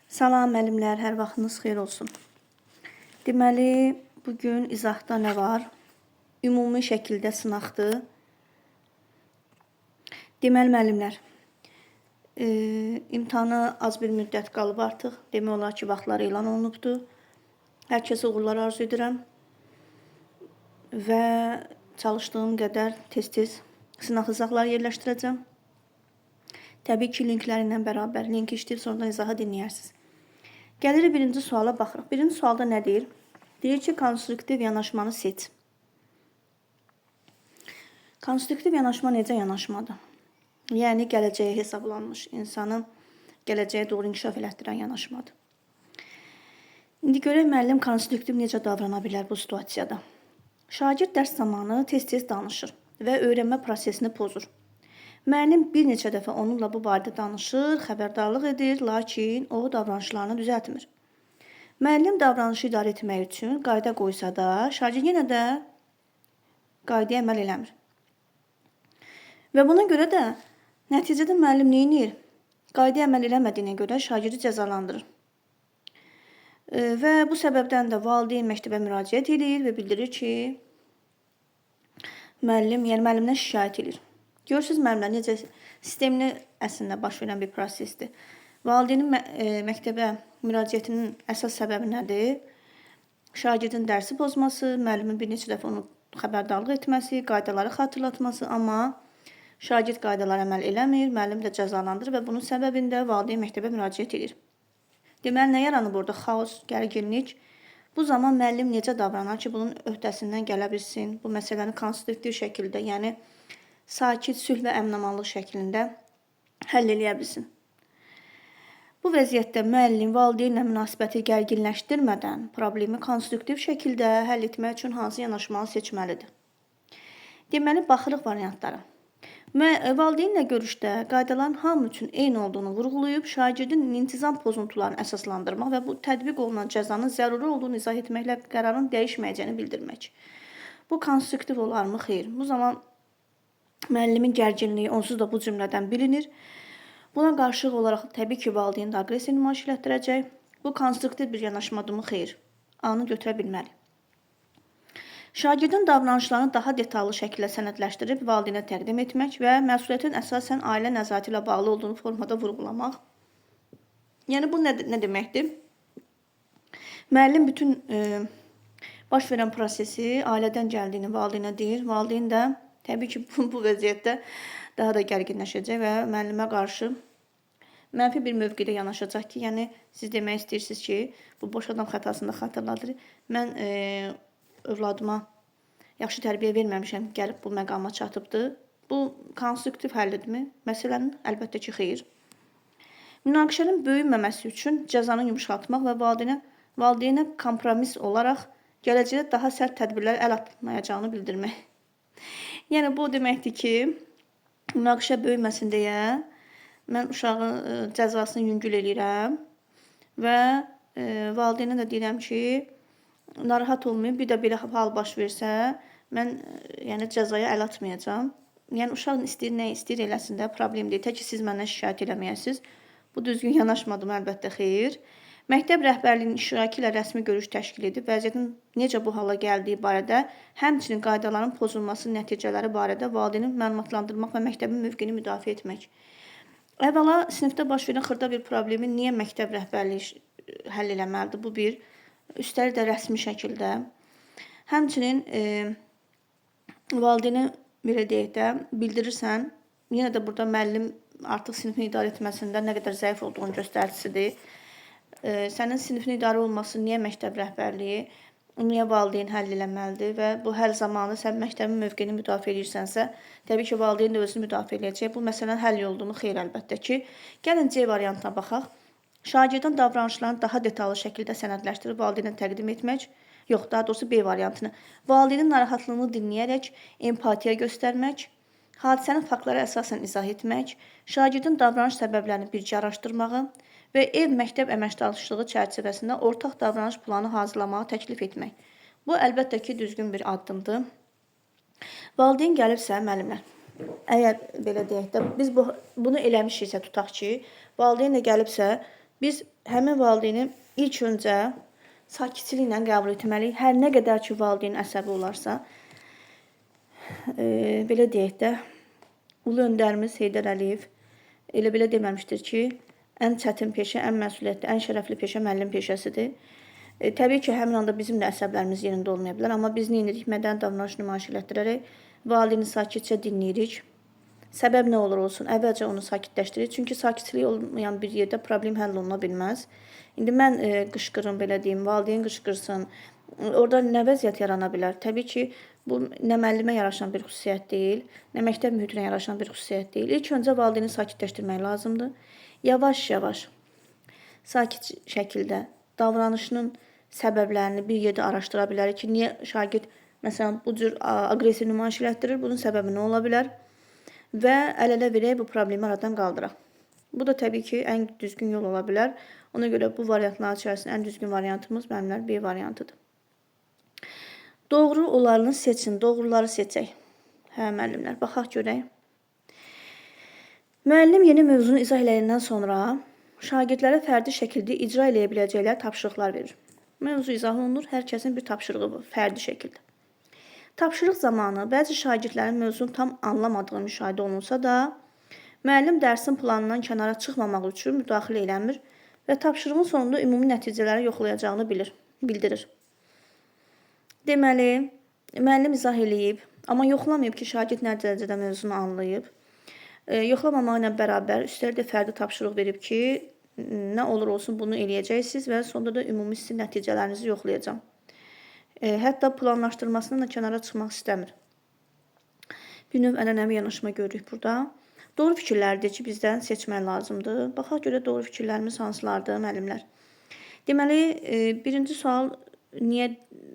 Salam müəllimlər, hər vaxtınız xeyir olsun. Deməli, bu gün izahda nə var? Ümumi şəkildə sınaqdır. Deməli müəllimlər, imtahana az bir müddət qalıb artıq. Demək olar ki, vaxtlar elan olunubdur. Hər kəsə uğurlar arzu edirəm. Və çalışdığım qədər tez-tez sınaq izahları yerləşdirəcəm. Təbii ki, linkləri ilə bərabər linki işləyib sonradan izahı dinləyərsiniz. Gəlirik birinci suala baxırıq. Birinci sualda nə deyir? Deyir ki, konstruktiv yanaşmanı seç. Konstruktiv yanaşma necə yanaşmadır? Yəni gələcəyə hesablanmış, insanı gələcəyə doğru inkişaf elətdirən yanaşmadır. İndi görək müəllim konstruktiv necə davrana bilər bu situasiyada. Şagird dərs zamanı tez-tez danışır və öyrənmə prosesini pozur. Müəllim bir neçə dəfə onunla bu barədə danışır, xəbərdarlıq edir, lakin o davranışlarını düzəltmir. Müəllim davranışı idarə etmək üçün qayda qoysa da, şagird yenə də qaydaya əməl eləmir. Və buna görə də nəticədə müəllim nə edir? Qaydaya əməl eləmədiyinə görə şagirdi cəzalandırır. Və bu səbəbdən də valideyn məktəbə müraciət edir və bildirir ki, müəllim, yəni müəllimdən şikayət edir. Görürsüz müəllimlər necə sistemli əslində baş verən bir prosesdir. Valideynin məktəbə müraciətinin əsas səbəbi nədir? Şagirdin dərsi pozması, müəllimin bir neçə dəfə onu xəbərdarlıq etməsi, qaydaları xatırlatması, amma şagird qaydalara əməl eləmir, müəllim də cəzalandırır və bunun səbəbində valideyn məktəbə müraciət edir. Deməli, nə yaranıb orada? Xaos, gərginlik. Bu zaman müəllim necə davranar ki, bunun öhdəsindən gələ bilsin, bu məsələni konstruktiv şəkildə, yəni sakit, sülh və əminamanlıq şəklində həll eləyə bilsin. Bu vəziyyətdə müəllim valideynlə münasibəti gərginləşdirmədən problemi konstruktiv şəkildə həll etmək üçün hansı yanaşmanı seçməlidir? Deməli, baxırıq variantlara. Valideynlə görüşdə qaydaların hamı üçün eyni olduğunu vurğulayıb, şagirdin intizam pozuntularını əsaslandırmaq və bu tətbiq olunan cəzanın zəruri olduğunu izah etməklə qərarın dəyişməyəcəyini bildirmək. Bu konstruktiv olarmı? Xeyr. Bu zaman müəllimin gərginliyi onsuz da bu cümlədən bilinir. Buna qarşılıq olaraq təbii ki, valideyn də aqressiya nümayiş elətdirəcək. Bu konstruktiv bir yanaşmadırmı? Xeyr. A-nı götürə bilmərik. Şagirdin davranışlarını daha detallı şəkildə sənədləşdirib valideynə təqdim etmək və məsuliyyətin əsasən ailə nəzarəti ilə bağlı olduğunu formada vurğulamaq. Yəni bu nə deməkdir? Müəllim bütün baş verən prosesi ailədən gəldiyini valideynə deyir. Valideyn də təbii ki, bu vəziyyətdə daha da gərginləşəcək və müəllimə qarşı mənfi bir mövqedə yanaşacaq ki, yəni siz demək istəyirsiniz ki, bu boş adam xətasını da xatırladır. Mən övladıma yaxşı tərbiyə verməmişəm, gəlib bu məqama çatıbdır. Bu konstruktiv həllidirmi? Məsələnin əlbəttə ki, xeyir. Münaqişənin böyüməməsi üçün cəzanı yumşaltmaq və valideynə kompromis olaraq gələcəkdə daha sərt tədbirlər əl atmayacağını bildirmək. Yəni bu deməkdir ki, münaqişə böyüməsin deyə mən uşağın cəzasını yüngül eləyirəm və valideynə də deyirəm ki, narahat olmayın, bir də belə hal baş versə, mən yəni cəzaya əl atmayacağam. Yəni uşaq istəyir, nə istəyir eləsin də, problem deyil. Tək ki siz məndən şikayət eləməyəsiniz. Bu düzgün yanaşmadım, əlbəttə xeyir. Məktəb rəhbərliyinin iştirakı ilə rəsmi görüş təşkil edib vəziyyətin necə bu hala gəldiyi barədə, həmçinin qaydaların pozulması nəticələri barədə valideyni məlumatlandırmaq və məktəbin mövqeyini müdafiə etmək. Əvvəla sinifdə baş verən xırda bir problemi niyə məktəb rəhbərliyi həll eləməlidir? Bu bir. Üstəlik də rəsmi şəkildə. Həmçinin valideyni belə deyək də bildirirsən, yenə də burada müəllim artıq sinifin idarə etməsində nə qədər zəif olduğunu göstəricisidir. Sənin sinifin idarə olunması niyə məktəb rəhbərliyi, niyə valideyn həll eləməlidir və bu həll zamanı sən məktəbin mövqeyini müdafiə edirsənsə, təbii ki, valideyn də özünü müdafiə eləyəcək. Bu məsələnin həll yoludumu? Xeyr, əlbəttə ki. Gəlin C variantına baxaq. Şagirdin davranışlarını daha detallı şəkildə sənədləşdirib valideynə təqdim etmək. Yox, daha doğrusu B variantını. Valideynin narahatlığını dinləyərək empatiya göstərmək, hadisənin faktlara əsasən izah etmək, şagirdin davranış səbəblərini birgə araşdırmağı və ev-məktəb əməkdaşlığı çərçivəsində ortaq davranış planı hazırlamağı təklif etmək. Bu əlbəttə ki, düzgün bir addımdır. Valideyn gəlibsə, müəllimlər, əgər belə deyək də, biz bunu eləmişiksə, tutaq ki, valideyn də gəlibsə, Biz həmin valideyni ilk öncə sakitçiliklə qəbul etməliyik. Hər nə qədər ki, valideyn əsəbi olarsa, belə deyək də, ulu öndərimiz Heydər Əliyev elə belə deməmişdir ki, ən çətin peşə, ən məsuliyyətli, ən şərəfli peşə müəllim peşəsidir. Təbii ki, həmin anda bizim də əsəblərimiz yerində olmaya bilər, amma biz nə edirik? Mədəni davranış nümayiş elətdirərək valideyni sakitcə dinləyirik. Səbəb nə olur olsun, əvvəlcə onu sakitləşdiririk. Çünki sakitlik olmayan bir yerdə problem həll oluna bilməz. İndi mən qışqırım, belə deyim, valideyn qışqırsın, orada nə vəziyyət yarana bilər? Təbii ki, bu nə müəllimə yaraşan bir xüsusiyyət deyil, nə məktəb mühitinə yaraşan bir xüsusiyyət deyil. İlk öncə valideyni sakitləşdirmək lazımdır. Yavaş-yavaş, sakit şəkildə davranışının səbəblərini bir yerdə araşdıra bilərik ki, niyə şagird məsələn bu cür aqressiv nümayiş elətdirir, bunun səbəbi nə ola bilər? Və əl-ələ verək, bu problemi aradan qaldıraq. Bu da təbii ki, ən düzgün yol ola bilər. Ona görə bu variantların içərisində ən düzgün variantımız müəllimlər B variantıdır. Doğru olanı seçin, doğruları seçək. Hə, müəllimlər, baxaq görək. Müəllim yeni mövzunu izah eləyəndən sonra şagirdlərə fərdi şəkildə icra eləyə biləcəkləri tapşırıqlar verir. Mövzu izah olunur, hər kəsin bir tapşırığı var, fərdi şəkildə. Tapşırıq zamanı bəzi şagirdlərin mövzunu tam anlamadığı müşahidə olunsa da, müəllim dərsin planından kənara çıxmamaq üçün müdaxilə eləmir və tapşırığın sonunda ümumi nəticələri yoxlayacağını bildirir. Deməli, müəllim izah eləyib, amma yoxlamayıb ki, şagird nə dərəcədə mövzunu anlayıb. Yoxlamamağı ilə bərabər, üstəlik də fərdi tapşırıq verib ki, nə olur olsun bunu eləyəcəksiniz və sonda da ümumi sizin nəticələrinizi yoxlayacağam. Hətta planlaşdırmasından da kənara çıxmaq istəmir. Bir növ ənənəvi yanaşma görürük burada. Doğru fikirlərdir ki, bizdən seçmək lazımdır. Baxaq görə doğru fikirlərimiz hansılardır, müəllimlər. Deməli, birinci sual niyə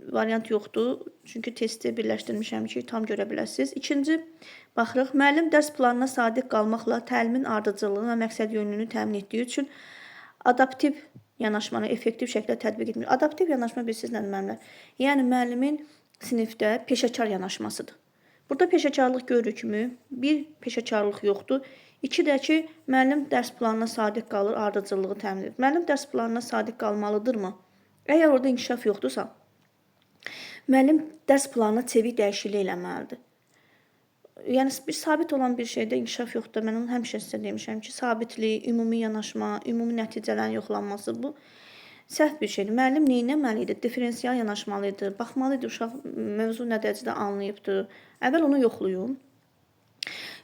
variant yoxdur? Çünki testi birləşdirmişəm ki, tam görə biləsiniz. İkinci, baxırıq, müəllim dərs planına sadiq qalmaqla təlimin ardıcıllığını və məqsədyönlülüyünü təmin etdiyi üçün adaptiv yanaşmanı effektiv şəkildə tətbiq etmir. Adaptiv yanaşma bilirsiniz nədir, müəllimlər? Yəni, müəllimin sinifdə peşəkar yanaşmasıdır. Burada peşəkarlıq görürükmü? Bir, peşəkarlıq yoxdur. İki də ki, müəllim dərs planına sadiq qalır, ardıcıllığı təmin edir. Müəllim dərs planına sadiq qalmalıdırmı? Əgər orada inkişaf yoxdursa, müəllim dərs planına çevik dəyişiklik eləməlidir. Yəni, bir sabit olan bir şeydə inkişaf yoxdur. Mən onu həmişə sizə demişəm ki, sabitlik, ümumi yanaşma, ümumi nəticələrin yoxlanması bu səhv bir şeydir. Müəllim nə etməli idi? Diferensial yanaşmalı idi. Baxmalı idi, uşaq mövzu nə dərəcədə anlayıbdır. Əvvəl onu yoxlayım.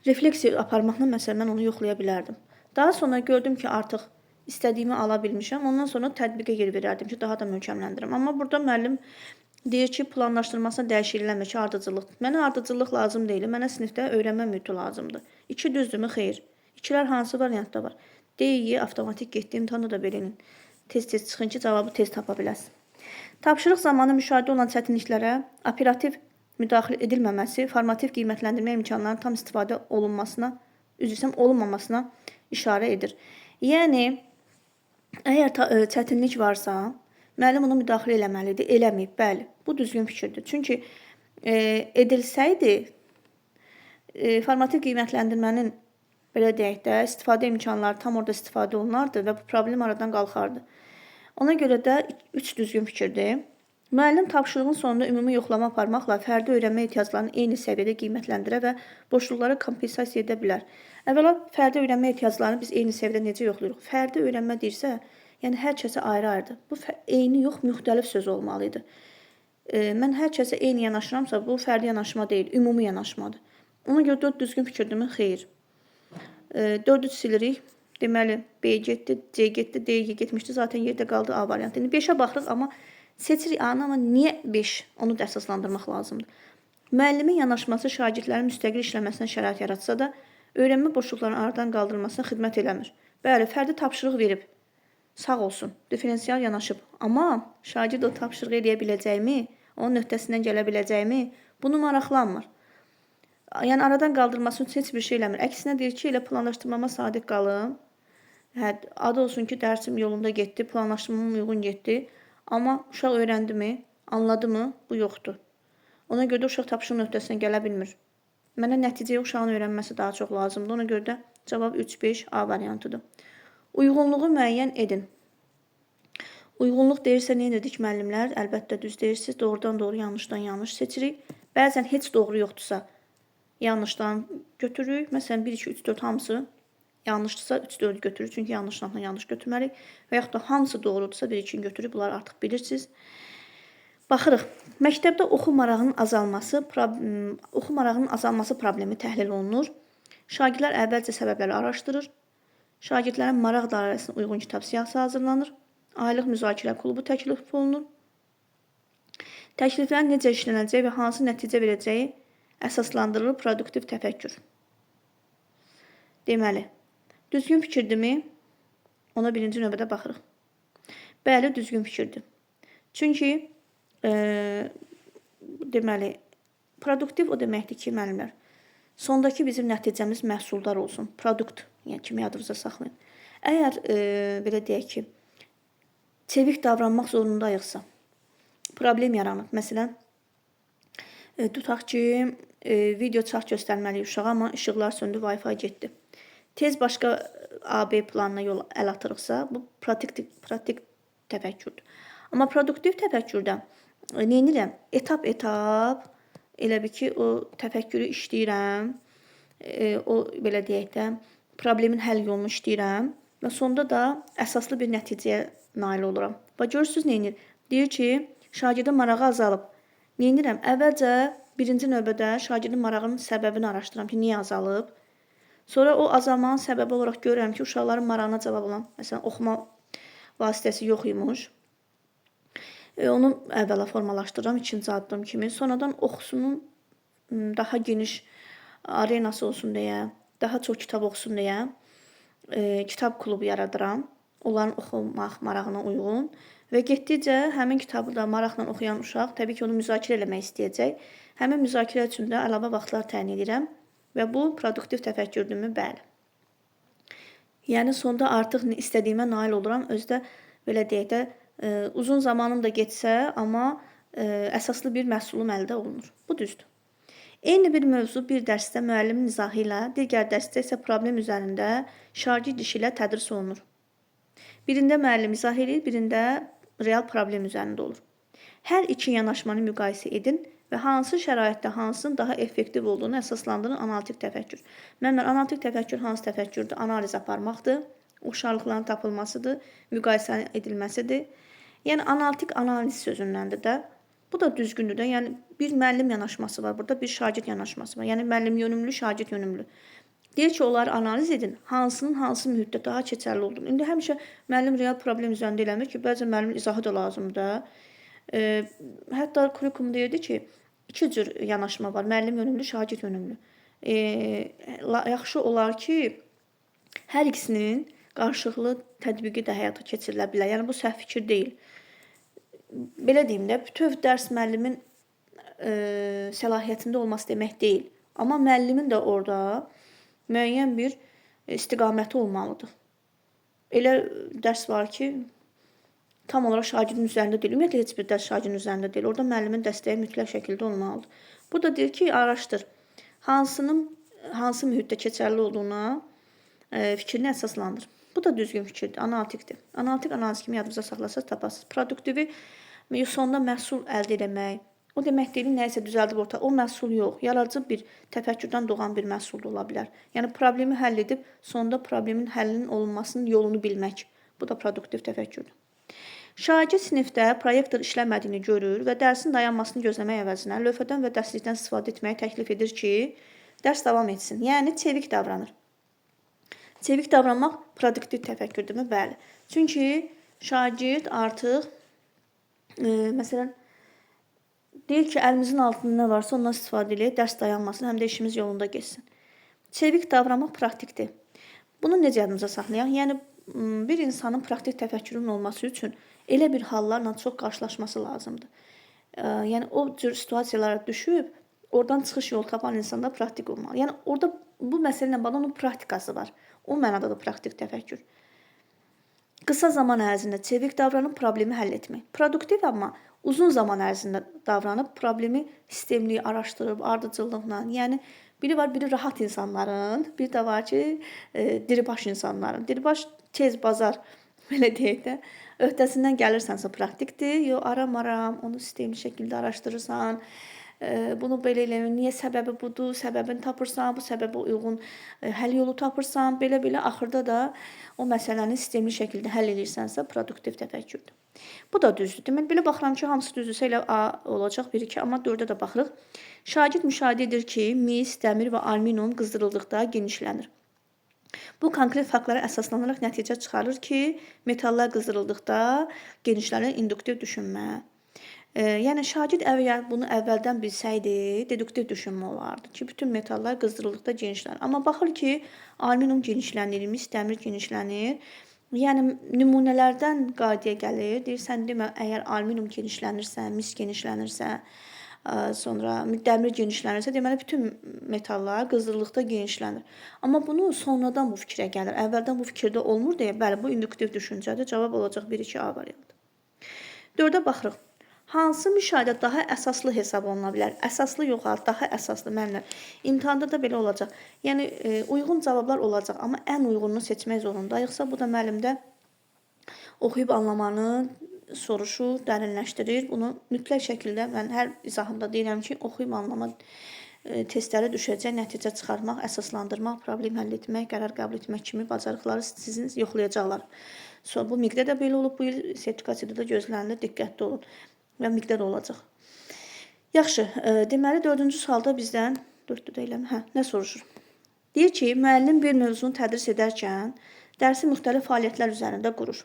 Refleksiya aparmaqla məsələn, mən onu yoxlaya bilərdim. Daha sonra gördüm ki, artıq istədiyimi ala bilmişəm. Ondan sonra tətbiqə yer verərdim ki, daha da möhkəmləndirim. Amma burada müəllim deyir ki, planlaşdırmasına dəyişiklik eləmir ki, ardıcıllıq. Mənə ardıcıllıq lazım deyil. Mənə sinifdə öyrənmə mühiti lazımdır. İki düzdürmü? Xeyr. İkilər hansı variantda var? D, Y avtomatik getdi. İmtahanda da belə eləyin. Tez-tez çıxın ki, cavabı tez tapa biləsiniz. Tapşırıq zamanı müşahidə olunan çətinliklərə operativ müdaxilə edilməməsi, formativ qiymətləndirmə imkanlarının tam istifadə olunmasına, üzr istəyirəm, olunmamasına işarə edir. Yəni, əgər çətinlik varsa, müəllim ona müdaxilə eləməlidir, eləməyib. Bəli, bu düzgün fikirdir. Çünki edilsəydi, formativ qiymətləndirmənin, belə deyək də, istifadə imkanları tam orada istifadə olunardı və bu problem aradan qalxardı. Ona görə də 3 düzgün fikirdir. Müəllim tapşırığın sonunda ümumi yoxlama aparmaqla fərdi öyrənmə ehtiyaclarını eyni səviyyədə qiymətləndirə və boşluqları kompensasiya edə bilər. Əvvəla, fərdi öyrənmə ehtiyaclarını biz eyni səviyyədə necə yoxlayırıq? Fərdi öyrənmə deyirsə, yəni hər kəsə ayrı-ayrıdır. Bu eyni yox, müxtəlif söz olmalı idi. Mən hər kəsə eyni yanaşıramsa, bu fərdi yanaşma deyil, ümumi yanaşmadır. Ona görə 4 düzgün fikirdirmi? Xeyr. 4-ü silirik. Deməli, B getdi, C getdi, D getmişdi. Zaten yerdə qaldı A variantı. İndi 5-ə baxırıq, amma seçirik A-nı, amma niyə 5? Onu da əsaslandırmaq lazımdır. Müəllimin yanaşması şagirdlərin müstəqil işləməsinə şərait yaratsa da, öyrənmə boşluqlarının aradan qaldırılmasına xidmət eləmir. Bəli, fərdi tapşırıq verib. Sağ olsun, diferensial yanaşıb. Amma şagird o tapşırığı eləyə biləcəyimi, onun öhdəsindən gələ biləcəyimi, bunu maraqlanmır. Yəni, aradan qaldırması üçün heç bir şey eləmir. Əksinə deyir ki, elə planlaşdırmama sadiq qalım. Hə, adı olsun ki, dərsim yolunda getdi, planlaşdırmam uyğun getdi. Amma uşaq öyrəndimi, anladı mı, bu yoxdur. Ona görə də uşaq tapşırığın öhdəsinə gələ bilmir. Mənə nəticəyə uşağın öyrənməsi daha çox lazımdır. Ona görə də cavab 3, 5, A variantıdır. Uyğunluğu müəyyən edin. Uyğunluq deyirsə nə edirdik müəllimlər? Əlbəttə düz deyirsiniz. Doğrudan doğru, yanlışdan yanlış seçirik. Bəzən heç doğru yoxdursa yanlışdan götürürük. Məsələn 1, 2, 3, 4 hamısı yanlışdırsa 3, 4 götürürük. Çünki yanlışdan yanlış götürməliyik. Və yaxud da hamısı doğrudursa 1, 2-ni götürürük. Bunları artıq bilirsiniz. Baxırıq. Məktəbdə oxu marağının azalması, oxu marağının azalması problemi təhlil olunur. Şagirdlər əvvəlcə səbəbləri araşdırır. Şagirdlərin maraq dairəsinə uyğun kitab siyahısı hazırlanır. Aylıq müzakirə klubu təklif olunur. Təkliflərin necə işlənəcəyi və hansı nəticə verəcəyi əsaslandırılır produktiv təfəkkür. Deməli, düzgün fikirdirmi? Ona birinci növbədə baxırıq. Bəli, düzgün fikirdir. Çünki deməli, produktiv o deməkdir ki, müəllimlər, sondakı bizim nəticəmiz məhsuldar olsun. Produkt, yəni kimi yadınızda saxlayın. Əgər belə deyək ki, çevik davranmaq zorundayıqsa, problem yaranıb. Məsələn, tutaq ki, video çart göstərməliyik uşağa, amma işıqlar söndü, Wi-Fi getdi. Tez başqa A, B planına yol əl atırıqsa, bu praktik təfəkkürdür. Amma produktiv təfəkkürdə nə edirəm? Etap-etap elə bil ki, o təfəkkürü işləyirəm. O belə deyək də, problemin həll yolunu işləyirəm və sonda da əsaslı bir nəticəyə nail oluram. Bax görürsüz nə edir? Deyir ki, şagirdin marağı azalıb. Nə edirəm? Əvvəlcə birinci növbədə şagirdin marağının səbəbini araşdırıram ki, niyə azalıb? Sonra o azalmanın səbəbi olaraq görürəm ki, uşaqların marağına cavab olan, məsələn, oxuma vasitəsi yox imiş. Onu əvvəla formalaşdırıram ikinci addım kimi. Sonradan oxusunun daha geniş arenası olsun deyə, daha çox kitab oxusun deyə kitab klubu yaradıram. Onların oxumaq marağına uyğun və getdikcə həmin kitabı da maraqla oxuyan uşaq təbii ki, onu müzakirə eləmək istəyəcək. Həmin müzakirə üçün də əlavə vaxtlar təyin edirəm və bu produktiv təfəkkürdürmü? Bəli. Yəni sonda artıq istədiyimə nail oluram. Özü də belə deyək də, uzun zamanım da getsə, amma əsaslı bir məhsulum əldə olunur. Bu düzdür. Eyni bir mövzu bir dərsdə müəllimin izahı ilə, digər dərsdə isə problem üzərində şagird işi ilə tədris olunur. Birində müəllim izah edir, birində real problem üzərində olur. Hər iki yanaşmanı müqayisə edin və hansı şəraitdə hansının daha effektiv olduğunu əsaslandırın analitik təfəkkür. Müəllimlər, analitik təfəkkür hansı təfəkkürdür? Analiz aparmaqdır, oxşarlıqların tapılmasıdır, müqayisə edilməsidir. Yəni analitik analiz sözündəndir də. Bu da düzgündür də. Yəni bir müəllim yanaşması var burada, bir şagird yanaşması var. Yəni müəllim yönümlü, şagird yönümlü. Deyir ki, onları analiz edin, hansının hansı mühitdə daha keçərli olduğunu. İndi həmişə müəllim real problem üzərində eləmir ki, bəzən müəllimin izahı da lazımdır. Hətta kurikulum deyirdi ki, iki cür yanaşma var. Müəllim yönümlü, şagird yönümlü. Yaxşı olar ki, hər ikisinin qarşılıqlı tətbiqi də həyata keçirilə bilər. Yəni bu səhv fikir deyil. Belə deyim də, bütöv dərs müəllimin səlahiyyətində olması demək deyil. Amma müəllimin də orada müəyyən bir istiqaməti olmalıdır. Elə dərs var ki, tam olaraq şagirdin üzərində deyil. Ümumiyyətlə heç bir dərs şagirdin üzərində deyil. Orada müəllimin dəstəyi mütləq şəkildə olmalıdır. Burada deyir ki, araşdır. Hansının hansı mühitdə keçərli olduğuna fikrini əsaslandır. Bu da düzgün fikirdir, analitikdir. Analitik analiz kimi yadınızda saxlasaz tapasınız. Produktivi sonda məhsul əldə etmək. O demək deyil, nəyisə düzəldib orta. O məhsul yox, yaradıcı bir təfəkkürdən doğan bir məhsul da ola bilər. Yəni problemi həll edib sonda problemin həllinin olunmasının yolunu bilmək. Bu da produktiv təfəkkürdür. Şagird sinifdə proyektor işləmədiyini görür və dərsin dayanmasını gözləmək əvəzinə lövhədən və dərslikdən istifadə etməyi təklif edir ki, dərs davam etsin. Yəni çevik davranır. Çevik davranmaq produktiv təfəkkürdürmü? Bəli. Çünki şagird artıq məsələn deyir ki, əlimizin altında nə varsa ondan istifadə eləyək, dərs dayanmasın, həm də işimiz yolunda getsin. Çevik davranmaq praktikdir. Bunu necə yadımıza saxlayaq? Yəni bir insanın praktik təfəkkürünün olması üçün elə bir hallarla çox qarşılaşması lazımdır. Yəni o cür situasiyalara düşüb oradan çıxış yolu tapan insanda praktik olmalı. Yəni orada bu məsələ ilə bağlı onun praktikası var. O mənada da praktik təfəkkür. Qısa zaman ərzində çevik davranıb problemi həll etmək. Produktiv amma uzun zaman ərzində davranıb problemi sistemli araşdırıb ardıcıllıqla. Yəni biri var, biri rahat insanların, bir də var ki, diribaş insanların. Diribaş Tez bazar, belə deyək də, öhdəsindən gəlirsənsə praktikdir. Yox, aram-aram, onu sistemli şəkildə araşdırırsan. Bunu belə eləmə, niyə səbəbi budur, səbəbini tapırsan, bu səbəbə uyğun həll yolu tapırsan, belə-belə axırda da o məsələni sistemli şəkildə həll edirsənsə, produktiv təfəkkürdür. Bu da düzdür. Deməli, belə baxıram ki, hamısı düzdürsə elə A olacaq, 1, 2, amma 4-ə də baxırıq. Şagird müşahidə edir ki, mis, dəmir və alüminium qızdırıldıqda genişlənir. Bu konkret faktlara əsaslanaraq nəticə çıxarır ki, metallar qızdırıldıqda genişlənir, induktiv düşünmə. Yəni şagird əgər bunu əvvəldən bilsəydi, deduktiv düşünmə olardı ki, bütün metallar qızdırıldıqda genişlənir. Amma baxır ki, alüminium genişlənir, mis, dəmir genişlənir. Yəni nümunələrdən qaydaya gəlir. Deyir, sən demə, əgər alüminium genişlənirsə, mis genişlənirsə, sonra dəmir genişlənirsə, deməli bütün metallar qızdırıldıqda genişlənir. Amma bunu sonradan bu fikrə gəlir. Əvvəldən bu fikirdə olmur deyə, bəli, bu induktiv düşüncədir. Cavab olacaq 1, 2 A variantı. 4-ə baxırıq. Hansı müşahidə daha əsaslı hesab oluna bilər? Əsaslı yox, daha əsaslı müəllimlər. İmtahanda da belə olacaq. Yəni, uyğun cavablar olacaq, amma ən uyğununu seçmək zorundayıqsa, bu da müəllimdə oxuyub anlamanı soruşur, dərinləşdirir. Bunu mütləq şəkildə mən hər izahımda deyirəm ki, oxuyub anlama testləri düşəcək, nəticə çıxarmaq, əsaslandırmaq, problem həll etmək, qərar qəbul etmək kimi bacarıqları sizin yoxlayacaqlar. Sonra bu miqdə də belə olub, bu il sertifikasiyada da gözlənilir, diqqətli olun. Və miqdar olacaq. Yaxşı, deməli, 4-cü sualda bizdən, 4-dür də eləmi? Hə, nə soruşur? Deyir ki, müəllim bir mövzunu tədris edərkən dərsi müxtəlif fəaliyyətlər üzərində qurur.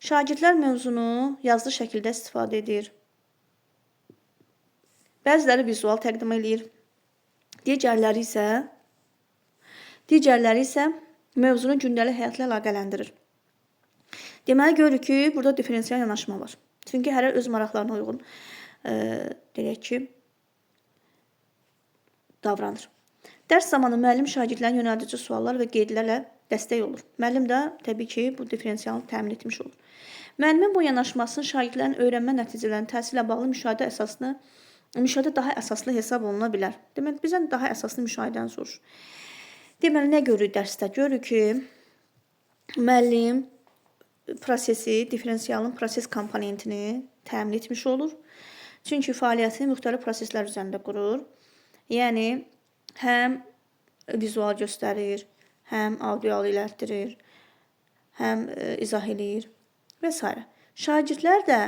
Şagirdlər mövzunu yazılı şəkildə istifadə edir. Bəziləri vizual təqdim eləyir. Digərləri isə mövzunu gündəlik həyatla əlaqələndirir. Deməli, görürük ki, burada diferensial yanaşma var. Çünki hərə öz maraqlarına uyğun, deyək ki, davranır. Dərs zamanı müəllim şagirdlərin yönəldici suallar və qeydlərlə dəstək olur. Müəllim də təbii ki, bu diferensialı təmin etmiş olur. Müəllimin bu yanaşmasının şagirdlərin öyrənmə nəticələrinin təsirlə bağlı müşahidə daha əsaslı hesab oluna bilər. Deməli, bizdən daha əsaslı müşahidəni soruşur. Deməli, nə görürük dərsdə? Görürük ki, müəllim prosesi, diferensialın proses komponentini təmin etmiş olur. Çünki fəaliyyətini müxtəlif proseslər üzərində qurur. Yəni, həm vizual göstərir, həm audial elətdirir, həm izah eləyir və s. Şagirdlər də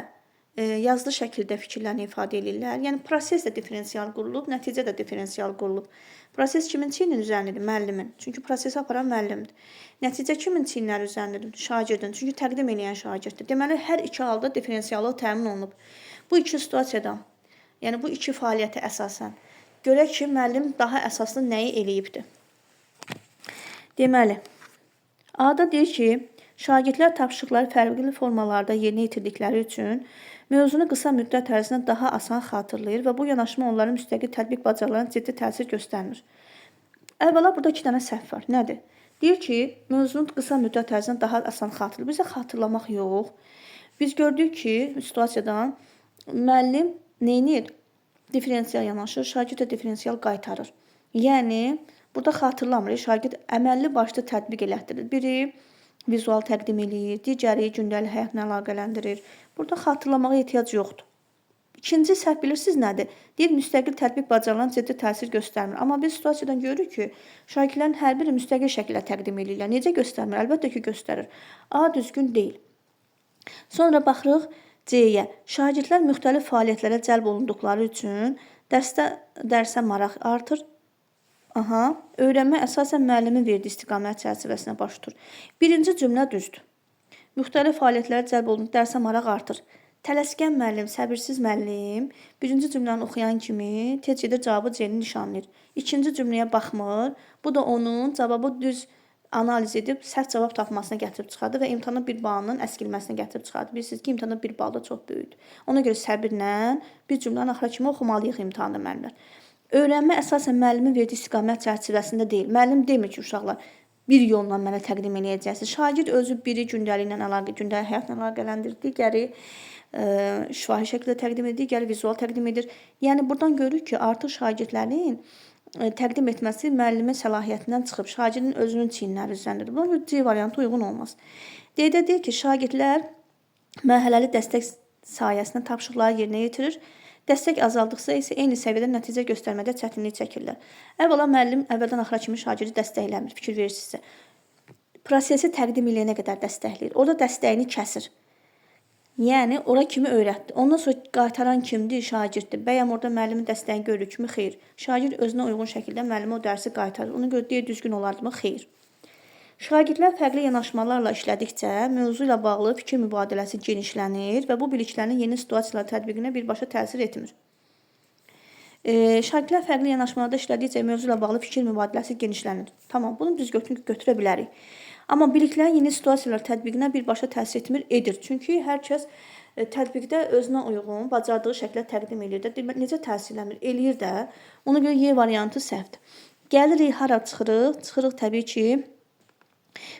yazılı şəkildə fikirlərini ifadə eləyirlər. Yəni, proses də diferensial qurulub, nəticə də diferensial qurulub. Proses kimin çiyninin üzərindedir? Müəllimin. Çünki prosesi aparan müəllimdir. Nəticə kimin çiyinləri üzərindedir? Şagirdin. Çünki təqdim eləyən şagirddir. Deməli, hər iki halda diferensiallıq təmin olunub. Bu iki situasiyada, yəni bu iki fəaliyyətə əsasən görək ki, müəllim daha əsaslı nəyi eləyibdir. Deməli, A-da deyir ki, şagirdlər tapşırıqları fərqli formalarda yerinə yetirdikləri üçün mövzunu qısa müddət ərzində daha asan xatırlayır və bu yanaşma onların müstəqil tətbiq bacarıqlarına ciddi təsir göstərmir. Əvvəla burada iki dənə səhv var. Nədir? Deyir ki, mövzunu qısa müddət ərzində daha asan xatırlayır. Bizə xatırlamaq yox. Biz gördük ki, situasiyadan müəllim neynir? Diferensial yanaşır, şagird də diferensial qaytarır. Yəni, burada xatırlamır. Şagird əməlli başlı tətbiq elətdirir. Biri vizual təqdim eləyir, digəri gündəlik həyatla əlaqələndirir. Burada xatırlamağa ehtiyac yoxdur. İkinci səhv bilirsiniz nədir? Deyir, müstəqil tətbiq bacarıqlarına ciddi təsir göstərmir. Amma biz situasiyadan görürük ki, şagirdlərin hər biri müstəqil şəkildə təqdim eləyirlər. Necə göstərmir? Əlbəttə ki, göstərir. A düzgün deyil. Sonra baxırıq C-yə. Şagirdlər müxtəlif fəaliyyətlərə cəlb olunduqları üçün dərsə maraq artır. Aha, öyrənmə əsasən müəllimin verdiyi istiqamət çərçivəsində baş tutur. Birinci cümlə düzdür. Müxtəlif fəaliyyətlərə cəlb olunub, dərsə maraq artır. Tələskən müəllim, səbirsiz müəllim birinci cümləni oxuyan kimi tez gedir cavabı C-ni nişanlayır. İkinci cümləyə baxmır. Bu da onun cavabı düz analiz edib səhv cavab tapmasına gətirib çıxardır və imtahana bir balının əskilməsinə gətirib çıxardır. Bilirsiniz ki, imtahanda bir bal da çox böyükdür. Ona görə səbirlə bir cümlənin axıra kimi oxumalıyıq imtahanda müəllimlər. Öyrənmə əsasən müəllimin verdiyi istiqamət çərçivəsində deyil. Müəllim demir ki, uşaqlar bir yolla mənə təqdim eləyəcəksiniz. Şagird özü biri gündəliklə əlaqə, gündəlik həyatla əlaqələndirir, digəri şifahi şəkildə təqdim edir, digəri vizual təqdim edir. Yəni buradan görürük ki, artıq şagirdlərin təqdim etməsi müəllimin səlahiyyətindən çıxıb, şagirdin özünün çiyinləri üzərindədir. Buna görə C variantı uyğun olmaz. D-də deyir ki, şagirdlər mərhələli dəstək sayəsində tapşırıqları yerinə yetirir. Dəstək azaldıqca isə eyni səviyyədə nəticə göstərmədə çətinlik çəkirlər. Əvvəla müəllim əvvəldən axıra kimi şagirdi dəstəkləmir, fikir verirsinizsə. Prosesi təqdim eləyənə qədər dəstəkləyir. Orada dəstəyini kəsir. Yəni ora kimi öyrətdi. Ondan sonra qaytaran kimdir? Şagirddir. Bəyəm orada müəllimin dəstəyini görürükmü? Xeyr. Şagird özünə uyğun şəkildə müəllimə o dərsi qaytarır. Ona görə deyə düzgün olardımı? Xeyr. Şagirdlər fərqli yanaşmalarla işlədikcə mövzu ilə bağlı fikir mübadiləsi genişlənir və bu biliklərin yeni situasiyalar tətbiqinə birbaşa təsir etmir. Şagirdlər fərqli yanaşmalarda işlədikcə mövzu ilə bağlı fikir mübadiləsi genişlənir. Tamam, bunu düz götürə bilərik. Amma biliklərin yeni situasiyalar tətbiqinə birbaşa təsir etmir, edir. Çünki hər kəs tətbiqdə özünə uyğun, bacardığı şəkildə təqdim eləyir də. Deməli, necə təsirlənmir? Eləyir də. Ona görə Y variantı səhvdir. Gəlirik, hara çıxırıq? Çıxırıq təbii ki,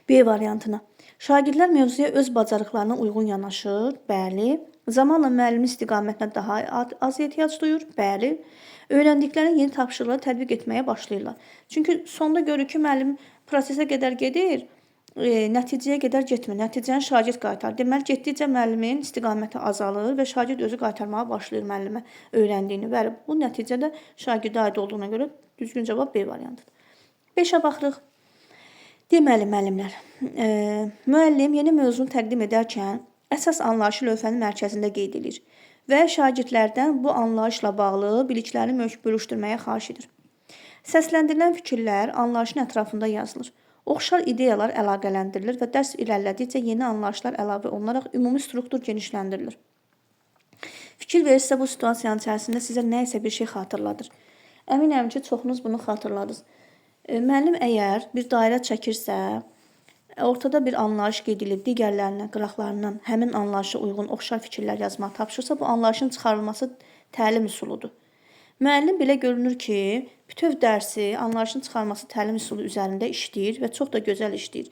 B variantına. Şagirdlər mövzuya öz bacarıqlarına uyğun yanaşır. Bəli. Zamanla müəllimin istiqamətinə daha az ehtiyac duyur. Bəli. Öyrəndikləri yeni tapşırıqları tətbiq etməyə başlayırlar. Çünki sonda görür ki, müəllim prosesə qədər gedir, nəticəyə qədər getmir. Nəticəni şagird qaytarır. Deməli, getdikcə müəllimin istiqaməti azalır və şagird özü qaytarmağa başlayır müəllimə öyrəndiyini. Bəli, bu nəticə də şagirdə aid olduğuna görə düzgün cavab B variantıdır. 5-ə baxırıq. Deməli, müəllimlər, müəllim yeni mövzunu təqdim edərkən əsas anlayışı lövhənin mərkəzində qeyd edir və şagirdlərdən bu anlayışla bağlı biliklərini bölüşdürməyə xahiş edir. Səsləndirilən fikirlər anlayışın ətrafında yazılır. Oxşar ideyalar əlaqələndirilir və dərs irəlilədikcə yeni anlayışlar əlavə olunaraq ümumi struktur genişləndirilir. Fikir verirsə, bu situasiyanın içərisində sizə nə isə bir şey xatırladır. Əminəm ki, çoxunuz bunu xatırladınız. Müəllim əgər bir dairə çəkirsə, ortada bir anlayış qeyd edilib, digərlərinə, qıraqlarından həmin anlayışa uyğun oxşar fikirlər yazmağı tapşırsa, bu anlayışın çıxarılması təlim üsuludur. Müəllim belə görünür ki, bütöv dərsi anlayışın çıxarılması təlim üsulu üzərində işləyir və çox da gözəl işləyir.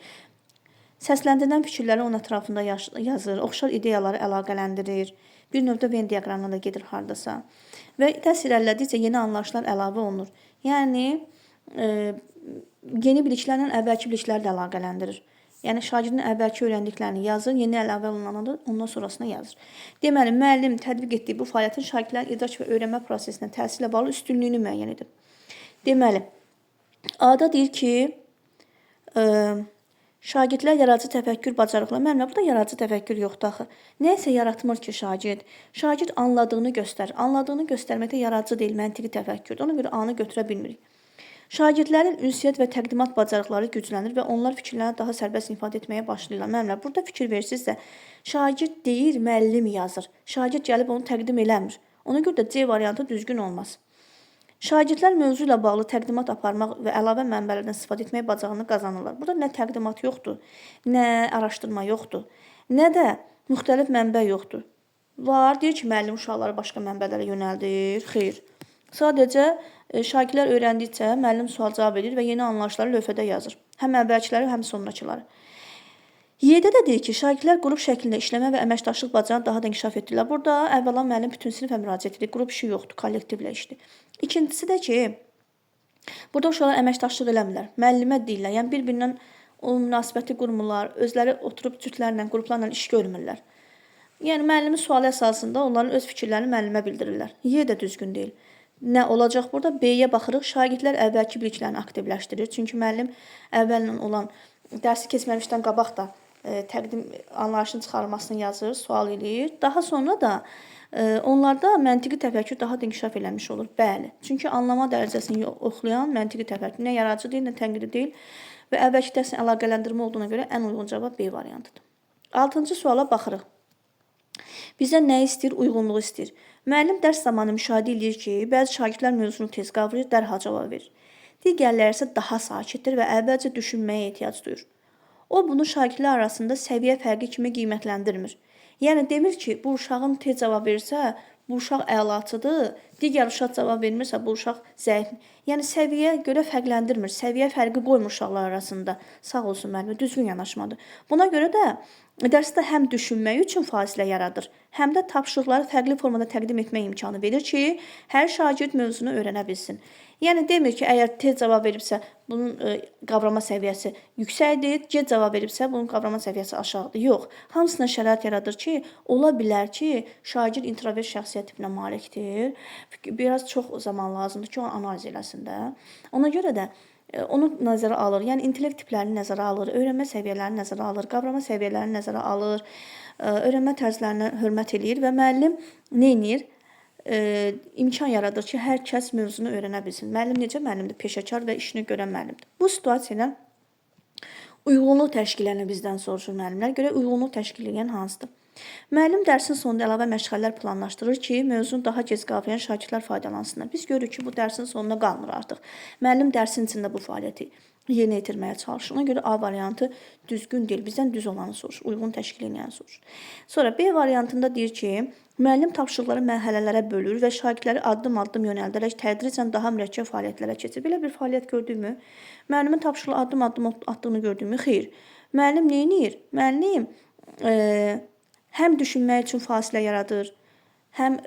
Səsləndirilən fikirləri onun ətrafında yazır, oxşar ideyaları əlaqələndirir. Bir növdə Venn diaqramına da gedir hardasa. Və dərs irəlilədikcə yeni anlayışlar əlavə olunur. Yəni, yeni biliklərlə əvvəlki bilikləri də əlaqələndirir. Yəni, şagirdin əvvəlki öyrəndiklərini yazır, yeni əlavə olunanı da ondan sonrasına yazır. Deməli, müəllim tətbiq etdiyi bu fəaliyyətin şagirdlərin idrak və öyrənmə prosesinə təsirlə bağlı üstünlüyünü müəyyən edir. Deməli, A-da deyir ki, şagirdlər yaradıcı təfəkkür bacarıqları. Müəllimlər, burada yaradıcı təfəkkür yoxdur axı. Nəyisə yaratmır ki şagird. Şagird anladığını göstərir. Anladığını göstərməkdə yaradıcı deyil, məntiqi təfəkkürdür. Ona görə A-nı götürə bilmirik. Şagirdlərin ünsiyyət və təqdimat bacarıqları güclənir və onlar fikirlərini daha sərbəst ifadə etməyə başlayırlar. Müəllimlər, burada fikir versinizsə, şagird deyir, müəllim yazır. Şagird gəlib onu təqdim eləmir. Ona görə də C variantı düzgün olmaz. Şagirdlər mövzu ilə bağlı təqdimat aparmaq və əlavə mənbələrdən istifadə etməyə bacarığını qazanırlar. Burada nə təqdimat yoxdur, nə araşdırma yoxdur, nə də müxtəlif mənbə yoxdur. Var, deyir ki, müəllim uşaqları başqa mənbələrə yönəldir. Xeyr. Sadəcə şagirdlər öyrəndikcə müəllim sual-cavab edir və yeni anlayışları lövhədə yazır. Həm əvvəlkiləri, həm sonrakıları. Y-də də deyir ki, şagirdlər qrup şəklində işləmə və əməkdaşlıq bacarığını daha da inkişaf etdirirlər. Burada əvvəla müəllim bütün sinifə müraciət edir. Qrup işi yoxdur, kollektivlə işdir. İkincisi də ki, burada uşaqlar əməkdaşlıq eləmirlər. Müəllimə deyirlər, yəni bir-birindən o münasibəti qurmurlar, özləri oturub cütlərlə, qruplarla iş görmürlər. Yəni müəllimin sualı əsasında onların öz fikirlərini müəllimə bildirirlər. Y də düzgün deyil. Nə olacaq burada? B-yə baxırıq. Şagirdlər əvvəlki biliklərini aktivləşdirir. Çünki müəllim əvvəllə olan dərsi keçməmişdən qabaq da təqdim anlayışın çıxarılmasını yazır, sual eləyir. Daha sonra da onlarda məntiqi təfəkkür daha da inkişaf eləmiş olur. Bəli. Çünki anlama dərəcəsini oxlayan məntiqi təfəkkür nə yaradıcı deyil, nə tənqidi deyil və əvvəlki dərsin əlaqələndirmə olduğuna görə ən uyğun cavab B variantıdır. 6-cı suala baxırıq. Bizdən nə istəyir? Uyğunluğu istəyir. Müəllim dərs zamanı müşahidə eləyir ki, bəzi şagirdlər mövzunu tez qavrayır, dərhal cavab verir. Digərləri isə daha sakitdir və əvvəlcə düşünməyə ehtiyac duyur. O, bunu şagirdlər arasında səviyyə fərqi kimi qiymətləndirmir. Yəni, demir ki, bu uşağın tez cavab verirsə, bu uşaq əlaçıdır, digər uşaq cavab vermirsə, bu uşaq zəif. Yəni, səviyyə görə fərqləndirmir, səviyyə fərqi qoymur uşaqlar arasında. Sağ olsun müəllimə, düzgün yanaşmadır. Buna görə də Dərsdə həm düşünmək üçün fasilə yaradır, həm də tapşırıqları fərqli formada təqdim etmək imkanı verir ki, hər şagird mövzunu öyrənə bilsin. Yəni demir ki, əgər tez cavab veribsə, bunun qavrama səviyyəsi yüksəkdir, gec cavab veribsə, bunun qavrama səviyyəsi aşağıdır. Yox, hamısına şərait yaradır ki, ola bilər ki, şagird introvert şəxsiyyət tipinə malikdir. Biraz çox zaman lazımdır ki, onu analiz eləsin də. Ona görə də onu nəzərə alır. Yəni intellekt tiplərini nəzərə alır, öyrənmə səviyyələrini nəzərə alır, qavrama səviyyələrini nəzərə alır, öyrənmə tərzlərinə hörmət eləyir və müəllim nə edir? İmkan yaradır ki, hər kəs mövzunu öyrənə bilsin. Müəllim necə müəllimdir? Peşəkar və işini görən müəllimdir. Bu situasiya ilə uyğunluq təşkil edəni bizdən soruşur müəllimlər. Görək uyğunluq təşkil edən hansıdır? Müəllim dərsin sonunda əlavə məşğələlər planlaşdırır ki, mövzunu daha gec qavrayan şagirdlər faydalansınlar. Biz görürük ki, bu dərsin sonuna qalmır artıq. Müəllim dərsin içində bu fəaliyyəti yerinə yetirməyə çalışır. Ona görə A variantı düzgün deyil. Bizdən düz olanı soruşur, uyğun təşkil edəni soruşur. Sonra B variantında deyir ki, müəllim tapşırıqları mərhələlərə bölür və şagirdləri addım-addım yönəldərək tədricən daha mürəkkəb fəaliyyətlərə keçir. Belə bir fəaliyyət gördüyümü, müəllimin tapşırığı addım-addım atdığını gördüyümü, xeyr. Müəllim nə edir? Müəllim həm düşünmək üçün fasilə yaradır, həm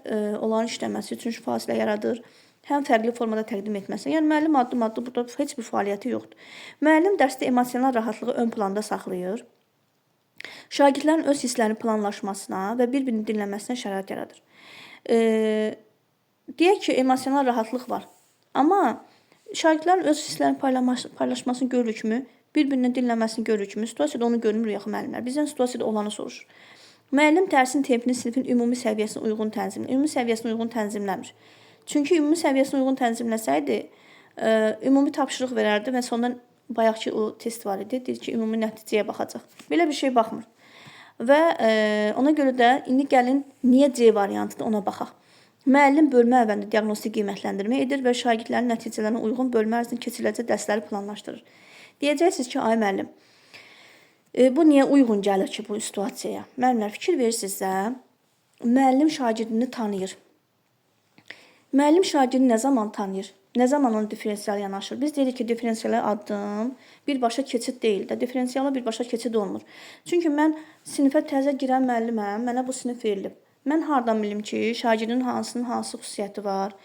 onların işləməsi üçün fasilə yaradır, həm fərqli formada təqdim etməsi. Yəni müəllim addım-addım burada heç bir fəaliyyəti yoxdur. Müəllim dərsdə emosional rahatlığı ön planda saxlayır. Şagirdlərin öz hisslərini planlaşmasına və bir-birini dinləməsinə şərait yaradır. Deyək ki, emosional rahatlıq var. Amma şagirdlərin öz hisslərini paylaşmasını görürükmü? Bir-birini dinləməsini görürükmü? Situasiyada onu görmürük axı müəllimlər. Bizdən situasiyada olanı soruşur. Müəllim dərsin tempini sinifin ümumi səviyyəsinə uyğun tənzimləyir. Ümumi səviyyəsinə uyğun tənzimləmir. Çünki ümumi səviyyəsinə uyğun tənzimləsəydi, ümumi tapşırıq verərdi və sondan bayaqki o test var idi, deyir ki, ümumi nəticəyə baxacaq. Belə bir şey baxmır. Və ona görə də indi gəlin niyə C variantıdır ona baxaq. Müəllim bölmə əvvəlində diaqnostik qiymətləndirmə edir və şagirdlərin nəticələrinə uyğun bölmə ərzində keçiriləcək dərsləri planlaşdırır. Deyəcəksiniz ki, ay müəllim, bu niyə uyğun gəlir ki bu situasiyaya? Müəllimlər, fikir verirsinizsə, müəllim şagirdini tanıyır. Müəllim şagirdini nə zaman tanıyır? Nə zaman onu diferensial yanaşır? Biz deyirik ki, diferensiala addım birbaşa keçid deyil də, diferensiala birbaşa keçid olmur. Çünki mən sinifə təzə girən müəlliməm, mənə bu sinif verilib. Mən hardan bilim ki, şagirdin hansının hansı xüsusiyyəti var,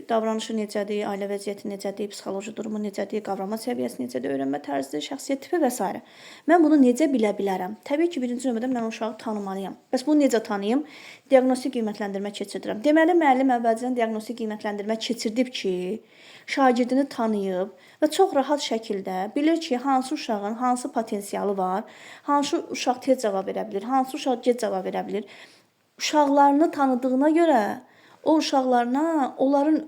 davranışı necədir, ailə vəziyyəti necədir, psixoloji durumu necədir, qavrama səviyyəsi necədir, öyrənmə tərzi, şəxsiyyət tipi və s. Mən bunu necə bilə bilərəm? Təbii ki, birinci növbədə mən o uşağı tanımalıyam. Bəs bunu necə tanıyım? Diaqnostik qiymətləndirmə keçirdirəm. Deməli, müəllim əvvəlcədən diaqnostik qiymətləndirmə keçirdib ki, şagirdini tanıyıb və çox rahat şəkildə bilir ki, hansı uşağın hansı potensialı var, hansı uşaq tez cavab verə bilir, hansı uşaq gec cavab verə bilir. Uşaqlarını tanıdığına görə o uşaqlarına onların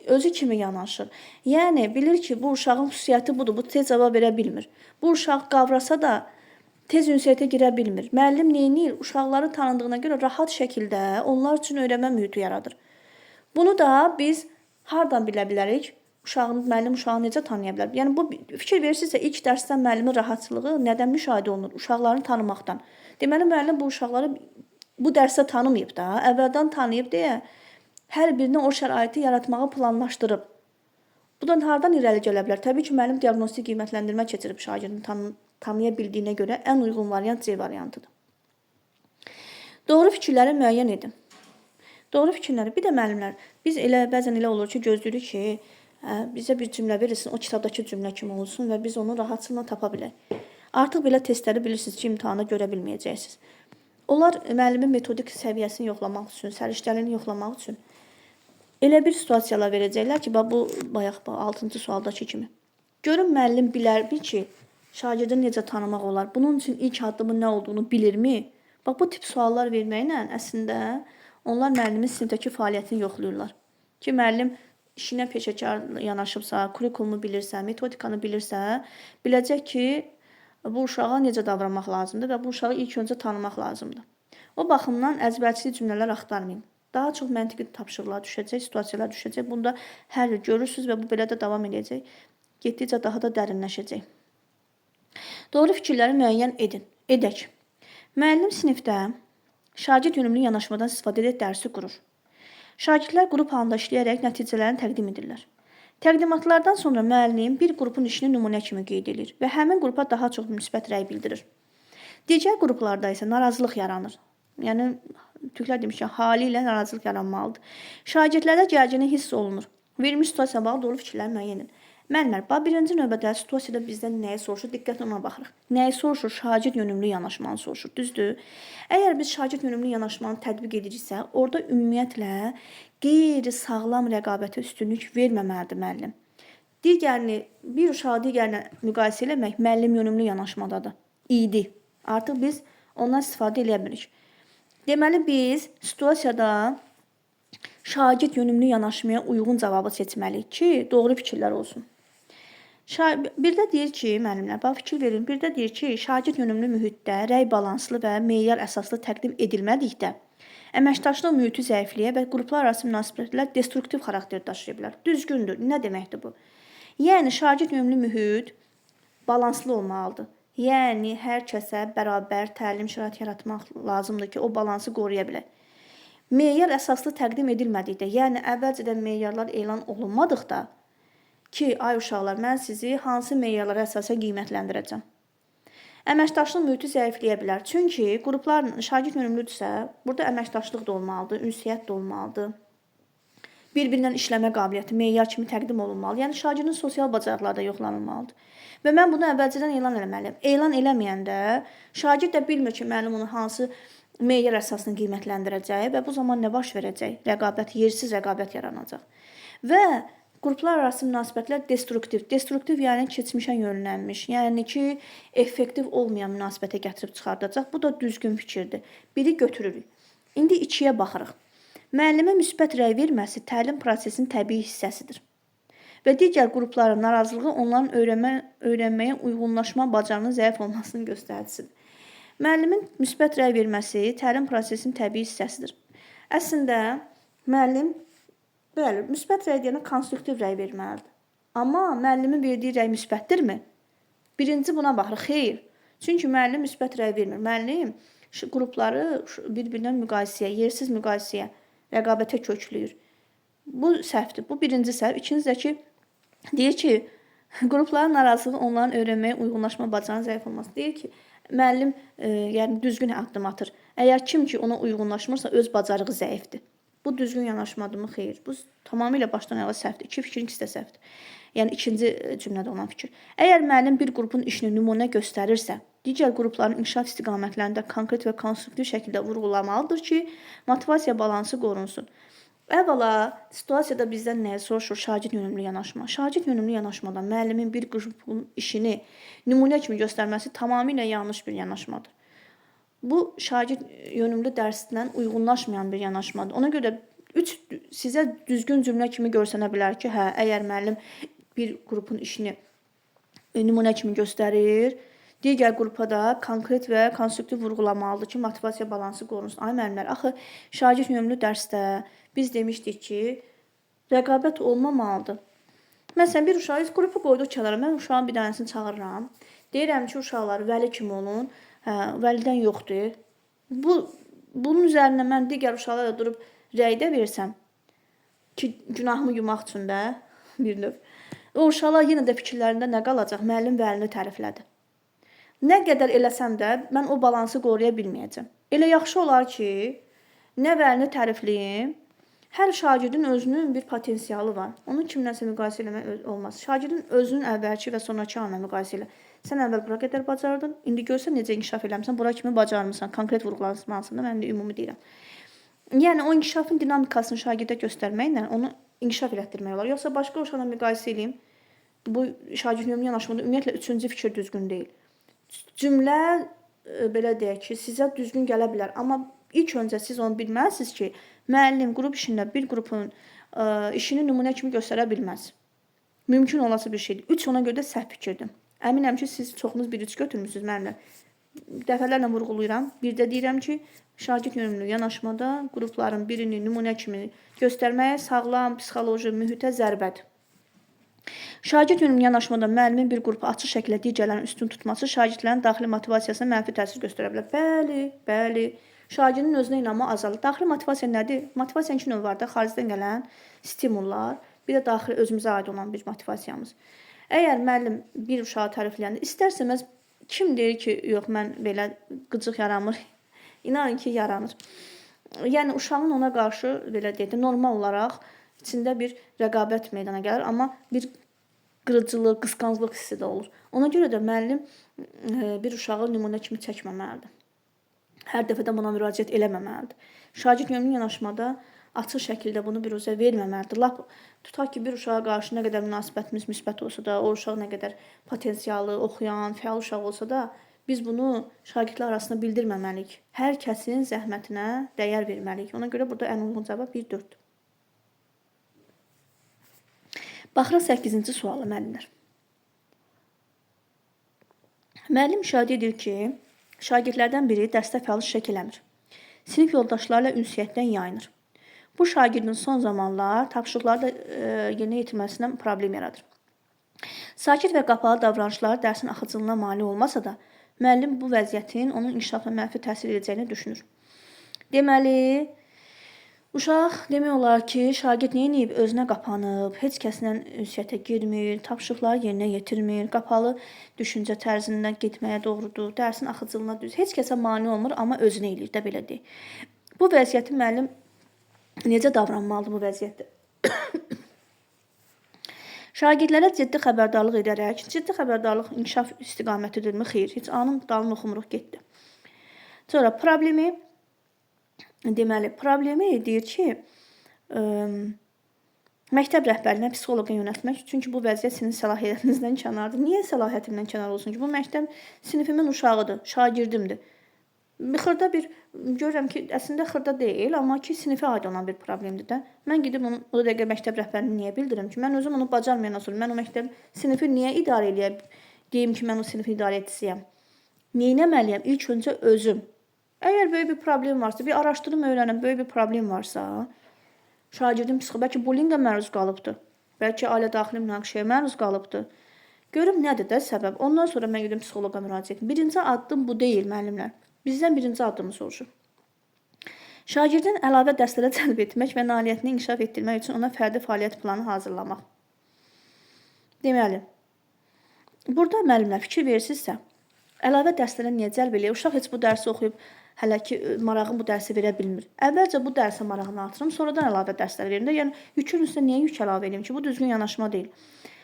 özü kimi yanaşır. Yəni bilir ki, bu uşağın xüsusiyyəti budur, bu tez cavab verə bilmir. Bu uşaq qavrasa da tez ünsiyyətə girə bilmir. Müəllim nə edir? Uşaqları tanıdığına görə rahat şəkildə onlar üçün öyrənmə mühiti yaradır. Bunu da biz hardan bilə bilərik? Müəllim uşağı necə tanıya bilər? Yəni bu fikir verirsinizsə ilk dərsdən müəllimin rahatçılığı nədən müşahidə olunur? Uşaqlarını tanımaqdan. Deməli müəllim bu uşaqları bu dərsdə tanımayıb da, əvvəldən tanıyıb deyə hər birinə o şəraiti yaratmağı planlaşdırıb. Bu da hardan irəli gələ bilər? Təbii ki, müəllim diaqnostik qiymətləndirmə keçirib şagirdini tanıya bildiyinə görə ən uyğun variant C variantıdır. Doğru fikirləri müəyyən edin. Doğru fikirləri. Bir də müəllimlər, biz elə bəzən elə olur ki, gözləyirik ki, bizə bir cümlə verilsin, o kitabdakı cümlə kimi olsun və biz onu rahatçılıqla tapa bilək. Artıq belə testləri bilirsiniz ki, imtahanda görə bilməyəcəksiniz. Onlar müəllimin metodik səviyyəsini yoxlamaq üçün, səriştəliyini yoxlamaq üçün elə bir situasiyalar verəcəklər ki, bax bu bayaq 6-cı sualdakı kimi. Görün müəllim bilərmi ki, şagirdi necə tanımaq olar? Bunun üçün ilk addımın nə olduğunu bilirmi? Bax bu tip suallar verməklə əslində onlar müəllimin sinifdəki fəaliyyətini yoxlayırlar. Ki müəllim işinə peşəkar yanaşıbsa, kurikulumu bilirsə, metodikanı bilirsə, biləcək ki, bu uşağa necə davranmaq lazımdır və bu uşağı ilk öncə tanımaq lazımdır. O baxımdan əzbərçilik cümlələr axtarmayın. Daha çox məntiqi tapşırıqlar düşəcək, situasiyalar düşəcək. Bunu da hər il görürsünüz və bu belə də davam edəcək. Getdikcə daha da dərinləşəcək. Doğru fikirləri müəyyən edin. Edək. Müəllim sinifdə şagird yönümlü yanaşmadan istifadə edərək dərsi qurur. Şagirdlər qrup halında işləyərək nəticələrini təqdim edirlər. Təqdimatlardan sonra müəllim bir qrupun işini nümunə kimi qeyd edir və həmin qrupa daha çox müsbət rəy bildirir. Digər qruplarda isə narazılıq yaranır. Yəni türklər demiş ki, hali ilə narazılıq yaranmalıdır. Şagirdlərdə gərginlik hiss olunur. Verilmiş situasiya bağlı doğru fikirləri müəyyən edin. Müəllimlər, bax birinci növbədə situasiyada bizdən nəyi soruşur? Diqqətlə ona baxırıq. Nəyi soruşur? Şagird yönümlü yanaşmanı soruşur. Düzdür? Əgər biz şagird yönümlü yanaşmanı tətbiq ediriksə, orada ümumiyyətlə qeyri-sağlam rəqabətə üstünlük verməməlidir müəllim. Digərini, bir uşağı digərinə müqayisə eləmək müəllim yönümlü yanaşmadadır. İdi. Artıq biz ondan istifadə eləyə bilmirik. Deməli biz situasiyada şagird yönümlü yanaşmaya uyğun cavabı seçməliyik ki, doğru fikirlər olsun. Bir də deyir ki, müəllimlər, bax fikir verin. Bir də deyir ki, şagird yönümlü mühitdə rəy balanslı və meyar əsaslı təqdim edilmədikdə əməkdaşlıq mühiti zəifləyə və qruplar arası münasibətlər destruktiv xarakter daşıya bilər. Düzgündür. Nə deməkdir bu? Yəni şagird yönümlü mühit balanslı olmalıdır. Yəni hər kəsə bərabər təlim şəraiti yaratmaq lazımdır ki, o balansı qoruya bilək. Meyar əsaslı təqdim edilmədikdə, yəni əvvəlcədən meyarlar elan olunmadıqda ki, ay uşaqlar, mən sizi hansı meyarlara əsasən qiymətləndirəcəm? Əməkdaşlıq mühiti zəifləyə bilər. Çünki qruplar şagird yönümlüdürsə, burada əməkdaşlıq da olmalıdır, ünsiyyət də olmalıdır. Bir-birindən işləmə qabiliyyəti meyar kimi təqdim olunmalı. Yəni şagirdin sosial bacarıqları da yoxlanılmalıdır. Və mən bunu əvvəlcədən elan eləməliyəm. Elan eləməyəndə şagird də bilmir ki, müəllim onu hansı meyar əsasını qiymətləndirəcək və bu zaman nə baş verəcək? Rəqabət, yersiz rəqabət yaranacaq. Və qruplar arası münasibətlər destruktiv. Destruktiv yəni keçmişə yönlənmiş, yəni ki, effektiv olmayan münasibətə gətirib çıxardacaq. Bu da düzgün fikirdir. Biri götürürük. İndi ikiyə baxırıq. Müəllimə müsbət rəy verməsi təlim prosesinin təbii hissəsidir. Və digər qrupların narazılığı onların öyrənməyə uyğunlaşma bacarığının zəif olmasının göstəricisidir. Müəllimin müsbət rəy verməsi təlim prosesinin təbii hissəsidir. Əslində, müəllim, bəli, müsbət rəy deyəndə konstruktiv rəy verməlidir. Amma müəllimin verdiyi rəy müsbətdirmi? Birinci buna baxırıq. Xeyr. Çünki müəllim müsbət rəy vermir. Müəllim qrupları bir-birindən müqayisəyə, yersiz müqayisəyə, rəqabətə kökləyir. Bu səhvdir. Bu birinci səhv. İkincisi də ki, deyir ki, qrupların narazılığı onların öyrənməyə uyğunlaşma bacarığının zəif olması. Deyir ki, müəllim yəni düzgün addım atır. Əgər kim ki ona uyğunlaşmırsa, öz bacarığı zəifdir. Bu düzgün yanaşmadırmı? Xeyr. Bu tamamilə başdan ayağa səhvdir. İki fikrin ikisi də səhvdir. Yəni ikinci cümlədə olan fikir. Əgər müəllim bir qrupun işini nümunə göstərirsə, digər qrupların inkişaf istiqamətlərində konkret və konstruktiv şəkildə vurğulamalıdır ki, motivasiya balansı qorunsun. Əvvəla, situasiyada bizdən nəyi soruşur? Şagird yönümlü yanaşma. Şagird yönümlü yanaşmada müəllimin bir qrupun işini nümunə kimi göstərməsi tamamilə yanlış bir yanaşmadır. Bu, şagird yönümlü dərsdən uyğunlaşmayan bir yanaşmadır. Ona görə 3 sizə düzgün cümlə kimi görsənə bilər ki, hə, əgər müəllim bir qrupun işini nümunə kimi göstərir, digər qrupa da konkret və konstruktiv vurğulamalıdır ki, motivasiya balansı qorunsun. Ay müəllimlər, axı şagird yönümlü dərsdə biz demişdik ki, rəqabət olmamalıdır. Məsələn, bir uşağı qrupu qoyduq kənara, mən uşağın bir dənəsini çağırıram. Deyirəm ki, uşaqlar vəli kimi olun. Hə, vəlidən yoxdur. Bunun üzərinə mən digər uşaqlara durub rəy də versəm ki, günahımı yumaq üçün də bir növ. O uşaqlar yenə də fikirlərində nə qalacaq? Müəllim vəlini təriflədi. Nə qədər eləsəm də mən o balansı qoruya bilməyəcəm. Elə yaxşı olar ki, nə vəlini tərifləyim, hər şagirdin özünün bir potensialı var. Onu kimlənsə müqayisə eləmək olmaz. Şagirdin özünün əvvəlki və sonrakı halına müqayisə elə. Sən əvvəl bura qədər bacardın, indi görsən necə inkişaf eləmisən, bura kimi bacarmısan. Konkret vurğulanmalısan da, mən də ümumi deyirəm. Yəni o inkişafın dinamikasını şagirdə göstərməklə onu inkişaf elətdirmək olar. Yoxsa başqa uşaqla müqayisə eləyim, bu şagird yönümlü yanaşmada ümumiyyətlə üçüncü fikir düzgün deyil. Cümlə belə deyək ki, sizə düzgün gələ bilər, amma ilk öncə siz onu bilməlisiniz ki, müəllim qrup işində bir qrupun işini nümunə kimi göstərə bilməz. Mümkün olası bir şeydir. 3 ona görə də səhv fikirdir. Əminəm ki, siz çoxunuz 1-3 götürmüsünüz müəllimlər. Dəfələrlə vurğulayıram. Bir də deyirəm ki, şagird yönümlü yanaşmada qrupların birini nümunə kimi göstərməyə sağlam psixoloji mühitə zərbədir. Şagird yönümlü yanaşmada müəllimin bir qrupu açıq şəkildə digərlərinin üstün tutması şagirdlərin daxili motivasiyasına mənfi təsir göstərə bilər. Bəli, bəli. Şagirdin özünə inamı azalır. Daxili motivasiya nədir? Motivasiyanın iki növü var da, xaricdən gələn stimullar, bir də daxili özümüzə aid olan bir motivasiyamız. Əgər müəllim bir uşağı tərifləyəndə istər-istəməz Kim deyir ki, yox, mən belə qıcıq yaranmır? İnanın ki, yaranır. Yəni uşağın ona qarşı belə deyək də normal olaraq içində bir rəqabət meydana gəlir, amma bir qırıcılıq, qısqanclıq hissi də olur. Ona görə də müəllim bir uşağı nümunə kimi çəkməməlidir. Hər dəfə də buna müraciət eləməməlidir. Şagird yönümlü yanaşmada açıq şəkildə bunu büruzə verməməlidir. Lap tutaq ki, bir uşağa qarşı nə qədər münasibətimiz müsbət olsa da, o uşaq nə qədər potensialı, oxuyan, fəal uşaq olsa da, biz bunu şagirdlər arasında bildirməməliyik. Hər kəsin zəhmətinə dəyər verməliyik. Ona görə burada ən uyğun cavab 1-4. Baxırıq 8-ci suala müəllimlər. Müəllim müşahidə edir ki, şagirdlərdən biri dərsdə fəal iştirak eləmir. Sinif yoldaşları ilə ünsiyyətdən yayınır. Bu şagirdin son zamanlar tapşırıqları da yerinə yetirməsinə problem yaradır. Sakit və qapalı davranışları dərsin axıcılığına mane olmasa da, müəllim bu vəziyyətin onun inkişafına mənfi təsir edəcəyini düşünür. Deməli, uşaq demək olar ki, şagird nə edib? Özünə qapanıb, heç kəslə ünsiyyətə girmir, tapşırıqları yerinə yetirmir, qapalı düşüncə tərzindən getməyə doğrudur, dərsin axıcılığına düz, heç kəsə mane olmur, amma özünə eləyir də, belə deyək. Bu vəziyyəti müəllim necə davranmalıdır bu vəziyyətdə? Şagirdlərə ciddi xəbərdarlıq edərək, ciddi xəbərdarlıq inkişaf istiqamətidirmi? Xeyr, heç anın dalını oxumuruq, getdi. Sonra problemi, deməli, problemi deyir ki, məktəb rəhbərinə, psixoloqa yönəltmək, çünki bu vəziyyət sizin səlahiyyətinizdən kənardır. Niyə səlahiyyətimdən kənar olsun ki? Bu məktəb sinifimin uşağıdır, şagirdimdir. Xırda bir, görürəm ki, əslində xırda deyil, amma ki, sinifə aid olan bir problemdir də. Mən gedib onu o dəqiqə məktəb rəhbərini niyə bildirim ki? Mən özüm onu bacarmayandan sonra, mən o məktəb sinifi niyə idarə eləyə, deyim ki, mən o sinifi idarə ediciyəm? Neynəməliyəm? İlk öncə özüm. Əgər böyük bir problem varsa, bir araşdırım, öyrənim, böyük bir problem varsa, şagirdin psixo, bəlkə bullinqə məruz qalıbdır, bəlkə ailə daxili münaqişəyə məruz qalıbdır. Görüm nədir də səbəb. Ondan sonra mən gedim psixoloqa müraciət edim. Birinci addım bu deyil, müəllimlər. Bizdən birinci addımı soruşur. Şagirdin əlavə dərslərə cəlb etmək və nailiyyətini inkişaf etdirmək üçün ona fərdi fəaliyyət planı hazırlamaq. Deməli, burada müəllimlər fikir verirsinizsə, əlavə dərslərə niyə cəlb eləyir? Uşaq heç bu dərsi oxuyub, hələ ki marağın bu dərsi verə bilmir. Əvvəlcə bu dərsə marağını artırım, sonradan əlavə dərslər verim də. Yəni, yükün üstünə niyə yük əlavə edeyim ki? Bu düzgün yanaşma deyil.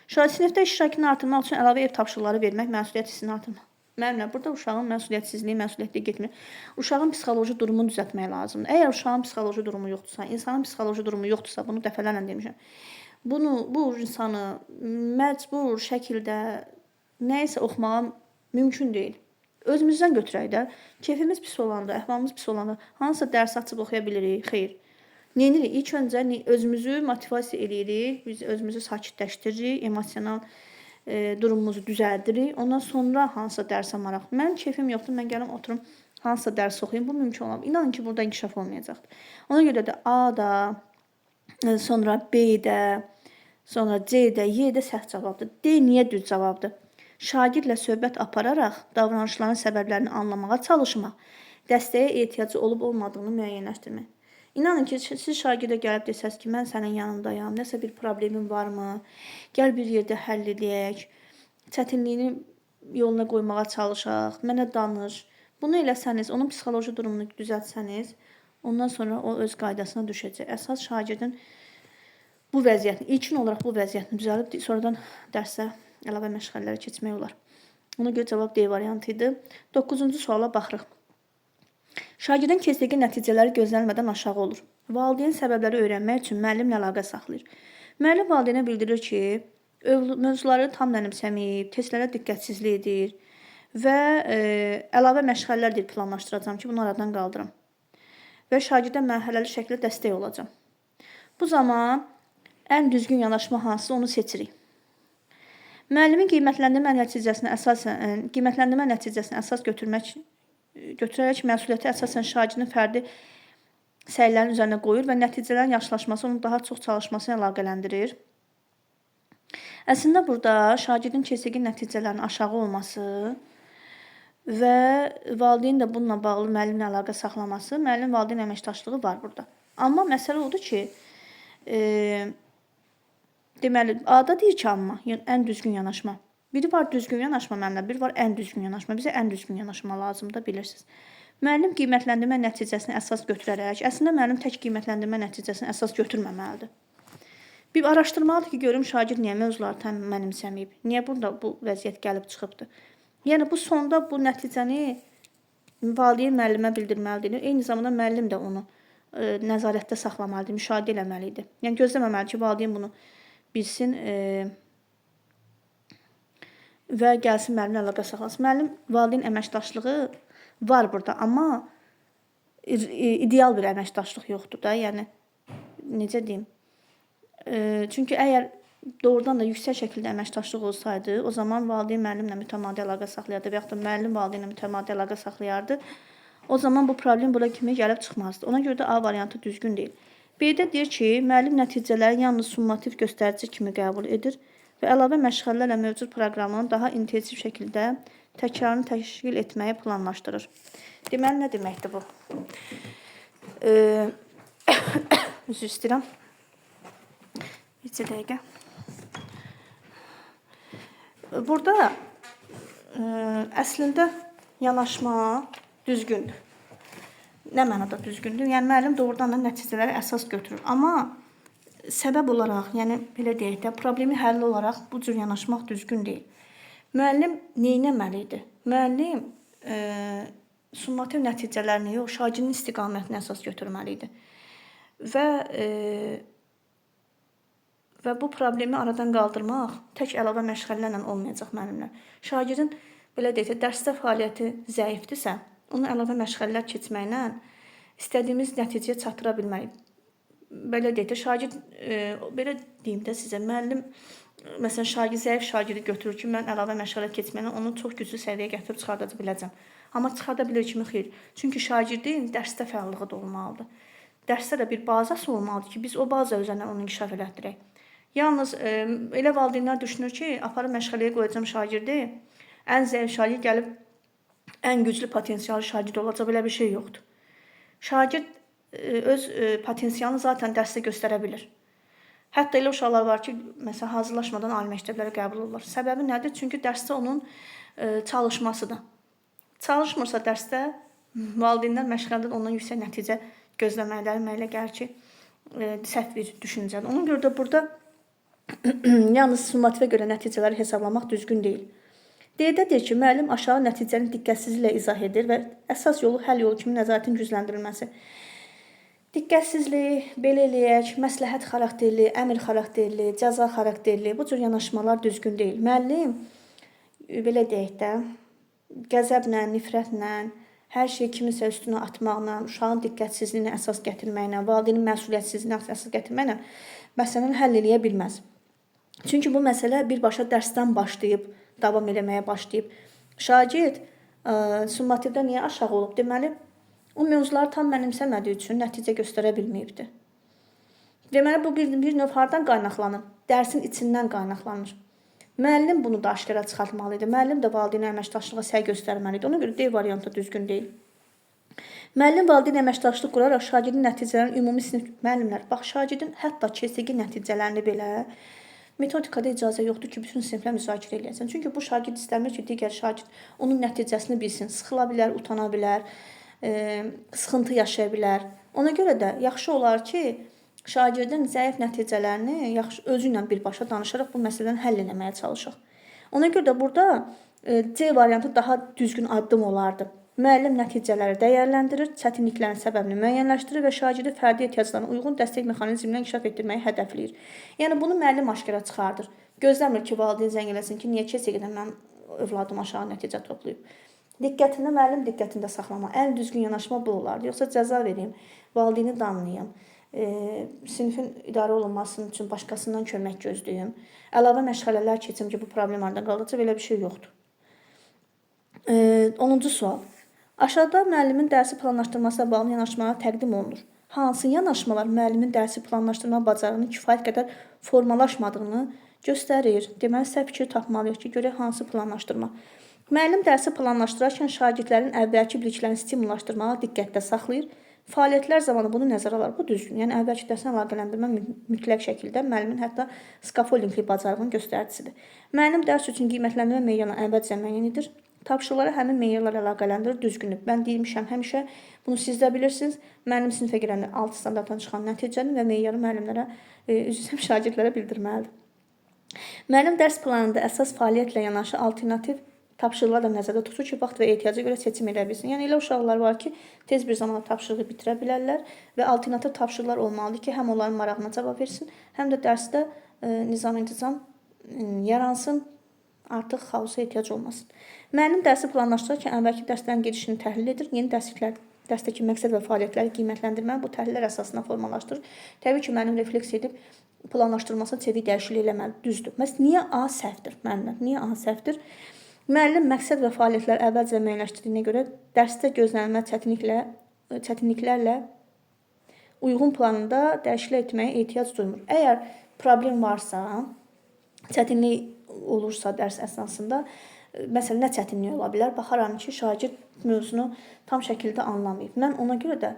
Sinifdə iştirakını artırmaq üçün əlavə ev tapşırıqları vermək, məsuliyyət hissini artırmaq. Müəllimlər, burada uşağın məsuliyyətsizliyi, məsuliyyətliyi getmir. Uşağın psixoloji durumunu düzəltmək lazımdır. Əgər uşağın psixoloji durumu yoxdursa, insanın psixoloji durumu yoxdursa, bunu dəfələrlə demişəm. Bu insanı məcbur şəkildə nəyisə oxumağa mümkün deyil. Özümüzdən götürək də. Kefimiz pis olanda, əhvalımız pis olanda hansısa dərs açıb oxuya bilirik? Xeyr. Neynirik? İlk öncə özümüzü motivasiya eləyirik, biz özümüzü sakitləşdiririk, emosional durumumuzu düzəldirik. Ondan sonra hansısa dərsə maraq. Mənim kefim yoxdur, mən gəlim oturum hansısa dərs oxuyum. Bu mümkün olamaz. İnanın ki, burada inkişaf olmayacaqdır. Ona görə də A-da, sonra B-də, sonra C-də, Y-də səhv cavabdır. D niyə düz cavabdır? Şagirdlə söhbət apararaq davranışların səbəblərini anlamağa çalışmaq, dəstəyə ehtiyacı olub olmadığını müəyyənləşdirmək. İnanın ki, siz şagirdə gəlib desəz ki, mən sənin yanındayam, nəsə bir problemin varmı, gəl bir yerdə həll edək, çətinliyini yoluna qoymağa çalışaq, mənə danış. Bunu eləsəniz, onun psixoloji durumunu düzəltsəniz, ondan sonra o öz qaydasına düşəcək. Əsas şagirdin bu vəziyyətini, ilkin olaraq bu vəziyyətini düzəlib, sonradan dərsə əlavə məşğələlərə keçmək olar. Ona görə cavab D variantı idi. 9-cu suala baxırıq. Şagirdin KSQ nəticələri gözlənilmədən aşağı olur. Valideyn səbəbləri öyrənmək üçün müəllimlə əlaqə saxlayır. Müəllim valideynə bildirir ki, mövzuları tam mənimsəməyib, testlərə diqqətsizlik edir və əlavə məşğələlər deyir, planlaşdıracağam ki, bunu aradan qaldıram. Və şagirdə mərhələli şəkildə dəstək olacağam. Bu zaman ən düzgün yanaşma hansı, onu seçirik. Müəllimin qiymətləndirmə nəticəsinə əsas götürərək məsuliyyəti əsasən şagirdin fərdi səylərinin üzərinə qoyur və nəticələrin yaxşılaşması onun daha çox çalışmasına əlaqələndirir. Əslində burada şagirdin KSQ nəticələrinin aşağı olması və valideyn də bununla bağlı müəllimlə əlaqə saxlaması, müəllim-valideyn əməkdaşlığı var burada. Amma məsələ odur ki, deməli, A-da deyir ki, amma yəni, ən düzgün yanaşma. Biri var düzgün yanaşma müəllimlər, biri var ən düzgün yanaşma. Bizə ən düzgün yanaşma lazımdır, bilirsiniz. Müəllim qiymətləndirmə nəticəsini əsas götürərək, əslində müəllim tək qiymətləndirmə nəticəsini əsas götürməməlidir. Bir araşdırmalıdır ki, görüm şagird niyə mövzuları tam mənimsəməyib, niyə burada bu vəziyyət gəlib çıxıbdır. Yəni bu sonda bu nəticəni valideyn müəllimə bildirməlidir. Eyni zamanda müəllim də onu nəzarətdə saxlamalıdır, müşahidə eləməlidir. Yəni gözləməməli ki, valideyn bunu bilsin və gəlsin müəllimlə əlaqə saxlasın. Müəllim valideyn əməkdaşlığı var burada, amma ideal bir əməkdaşlıq yoxdur da. Yəni necə deyim? Çünki əgər doğrudan da yüksək şəkildə əməkdaşlıq olsaydı, o zaman valideyn müəllimlə mütəmadi əlaqə saxlayardı və yaxud da müəllim valideynlə mütəmadi əlaqə saxlayardı. O zaman bu problem bura kimi gəlib çıxmazdı. Ona görə də A variantı düzgün deyil. B-də deyir ki, müəllim nəticələri yalnız summativ göstərici kimi qəbul edir və əlavə məşğələlərlə mövcud proqramın daha intensiv şəkildə təkrarını təşkil etməyi planlaşdırır. Deməli, nə deməkdir bu? Üzr istəyirəm. Neçə dəqiqə? Burada əslində yanaşma düzgündür. Nə mənada düzgündür? Yəni müəllim doğrudan da nəticələri əsas götürür. Amma səbəb olaraq, yəni belə deyək də, problemi həlli olaraq bu cür yanaşmaq düzgün deyil. Müəllim nə etməli idi? Müəllim summativ nəticələrini yox, şagirdin istiqamətini əsas götürməli idi. Və bu problemi aradan qaldırmaq tək əlavə məşğələlərlə olmayacaq müəllimlər. Şagirdin belə deyək də, dərsdə fəaliyyəti zəifdirsə, onu əlavə məşğələlər keçməklə istədiyimiz nəticəyə çatdıra bilmərik. Belə deyək də, şagird belə deyim də sizə, müəllim məsələn şagird zəif şagirdi götürür ki, mən əlavə məşğələ keçməklə onu çox güclü səviyyəyə gətirib çıxarda biləcəm. Amma çıxarda bilir kimi xeyr. Çünki şagirdin dərsdə fəallığı da olmalıdır. Dərsdə də bir bazası olmalıdır ki, biz o baza üzərindən onu inkişaf elətdirək. Yalnız elə valideynlər düşünür ki, aparıb məşğələyə qoyacam şagirdi, ən zəif şagird gəlib ən güclü potensiallı şagird olacaq, belə bir şey yoxdur. Şagird öz potensialını zaten dərsdə göstərə bilir. Hətta elə uşaqlar var ki, məsələn, hazırlaşmadan ali məktəblərə qəbul olurlar. Səbəbi nədir? Çünki dərsdə onun çalışmasıdır. Çalışmırsa dərsdə, valideynlər məşğələdən ondan yüksək nəticə gözləməkləri mənə elə gəlir ki, səhv bir düşüncədir. Ona görə də burada yalnız summativə görə nəticələri hesablamaq düzgün deyil. D-də deyir ki, müəllim aşağı nəticəni diqqətsizliklə izah edir və əsas yolu həll yolu kimi nəzarətin gücləndirilməsi. Diqqətsizlik, belə eləyək, məsləhət xarakterli, əmr xarakterli, cəza xarakterli bu cür yanaşmalar düzgün deyil. Müəllim, belə deyək də, qəzəblə, nifrətlə, hər şeyi kiminsə üstünə atmaqla, uşağın diqqətsizliyinə əsas gətirməklə, valideynin məsuliyyətsizliyinə əsas gətirməklə məsələni həll eləyə bilməz. Çünki bu məsələ birbaşa dərsdən başlayıb, davam eləməyə başlayıb. Şagird summativdə niyə aşağı olub? Deməli, o mövzuları tam mənimsəmədiyi üçün nəticə göstərə bilməyibdir. Deməli, bu bir növ hardan qaynaqlanır? Dərsin içindən qaynaqlanır. Müəllim bunu da aşkara çıxartmalı idi. Müəllim də valideynə əməkdaşlığa səy göstərməli idi. Ona görə D variantı düzgün deyil. Müəllim valideyn əməkdaşlıq quraraq şagirdin nəticələrini ümumi sinif müəllimlər, bax şagirdin hətta KSG nəticələrini belə metodikada icazə yoxdur ki, bütün siniflə müzakirə eləyəsən. Çünki bu şagird istəmir ki, digər şagird onun nəticəsini bilsin. Sıxıla bilər, utana bilər, sıxıntı yaşaya bilər. Ona görə də yaxşı olar ki, şagirdin zəif nəticələrini yaxşı özü ilə birbaşa danışaraq bu məsələni həll eləməyə çalışaq. Ona görə də burada C variantı daha düzgün addım olardı. Müəllim nəticələri dəyərləndirir, çətinliklərin səbəbini müəyyənləşdirir və şagirdi fərdi ehtiyaclarına uyğun dəstək mexanizmini inkişaf etdirməyi hədəfləyir. Yəni bunu müəllim aşkara çıxardır. Gözləmir ki, valideyn zəng eləsin ki, niyə KSG-dən mənim övladım aşağı nəticə toplayıb. Diqqətini müəllim diqqətində saxlama. Ən düzgün yanaşma bu olardı. Yoxsa cəza verim, valideyni danlayım, sinifin idarə olunması üçün başqasından kömək gözləyim, əlavə məşğələlər keçim ki, bu problem aradan qaldıracaq, belə bir şey yoxdur. 10-cu sual. Aşağıda müəllimin dərsi planlaşdırmasına bağlı yanaşmalar təqdim olunur. Hansı yanaşmalar müəllimin dərsi planlaşdırma bacarığının kifayət qədər formalaşmadığını göstərir? Deməli, səhv fikir tapmalıyıq ki, görək hansı planlaşdırma. Müəllim dərsi planlaşdırarkən şagirdlərin əvvəlki biliklərini stimullaşdırmağı diqqətdə saxlayır Fəaliyyətlər zamanı bunu nəzərə alır. Bu düzgün. Yəni əvvəlki dərslə əlaqələndirmə mütləq şəkildə müəllimin hətta scaffoldingli bacarığının göstəricisidir. Müəllim dərs üçün qiymətləndirmə meyarını əvvəlcə müəyyən edir. Tapşırıqları həmin meyarlarla əlaqələndirir, düzgündür. Mən deymişəm həmişə, bunu siz də bilirsiniz. Müəllim sinifə girəndə 6 standartdan çıxan nəticəni və meyarı müəllimlərə, üzr istəyirəm, şagirdlərə bildirməlidir. Müəllim dərs planında əsas fəaliyyətlə yanaşı alternativ tapşırıqlar da nəzərdə tutur ki, vaxt və ehtiyaca görə seçim edə bilsin. Yəni elə uşaqlar var ki, tez bir zamanda tapşırığı bitirə bilərlər və alternativ tapşırıqlar olmalıdır ki, həm onların marağına cavab versin, həm də dərsdə nizam-intizam yaransın, artıq xaosa ehtiyac olmasın. Müəllim dərsi planlaşdırarkən əvvəlki dərslərin gedişini təhlil edir, yeni dərsliklər, dərsdəki məqsəd və fəaliyyətləri qiymətləndirməyi bu təhlillər əsasında formalaşdırır. Təbii ki, müəllim refleks edib planlaşdırmasına çevik dəyişiklik eləməlidir, düzdür. Məs niyə A səhvdir müəllimlər? Niyə A səhvdir? Müəllim məqsəd və fəaliyyətlər əvvəlcə müəyyənləşdirdiyinə görə dərsdə gözlənilməz çətinliklərlə uyğun planında dəyişiklik etməyə ehtiyac duymur. Əgər problem varsa, çətinlik olursa dərs əsnasında, məsələn, nə çətinlik ola bilər? Baxaram ki, şagird mövzunu tam şəkildə anlamayıb. Mən ona görə də,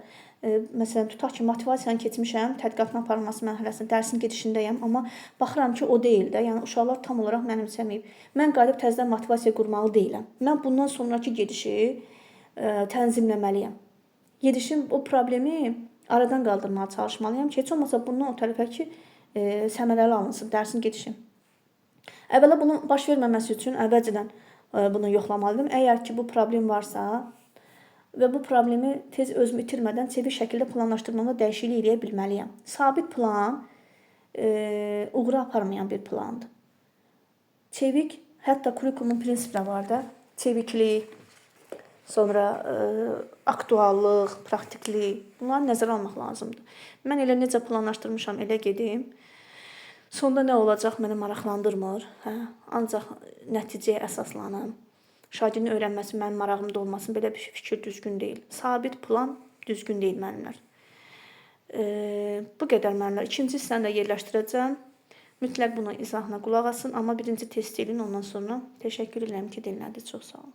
məsələn, tutaq ki, motivasiyanı keçmişəm, tədqiqatın aparılması mərhələsində, dərsin gedişindəyəm, amma baxıram ki, o deyil də, yəni uşaqlar tam olaraq mənimsəməyib. Mən qayıdıb təzədən motivasiya qurmalı deyiləm. Mən bundan sonrakı gedişi tənzimləməliyəm. Gedişin o problemi aradan qaldırmağa çalışmalıyam ki, heç olmasa bundan o tərəfə ki, səmərəli alınsın dərsin gedişi. Əvvəla bunun baş verməməsi üçün əvvəlcədən bunu yoxlamalıydım. Əgər ki, bu problem varsa və bu problemi tez özümü itirmədən çevik şəkildə planlaşdırmamda dəyişiklik eləyə bilməliyəm. Sabit plan uğura aparmayan bir plandır. Çevik, hətta kurikulumun prinsipi də var da. Çeviklik, sonra aktuallıq, praktiklik, bunları nəzərə almaq lazımdır. Mən elə necə planlaşdırmışam, elə gedim. Sonda nə olacaq məni maraqlandırmır. Hə, ancaq nəticəyə əsaslanım. Şagirdin öyrənməsi mənim marağımda olmasın, belə bir fikir düzgün deyil. Sabit plan düzgün deyil müəllimlər. Bu qədər müəllimlər. İkinci hissəni də yerləşdirəcəm. Mütləq buna izahına qulaq asın, amma birinci test eləyin, ondan sonra təşəkkür edirəm ki, dinlədiniz. Çox sağ olun.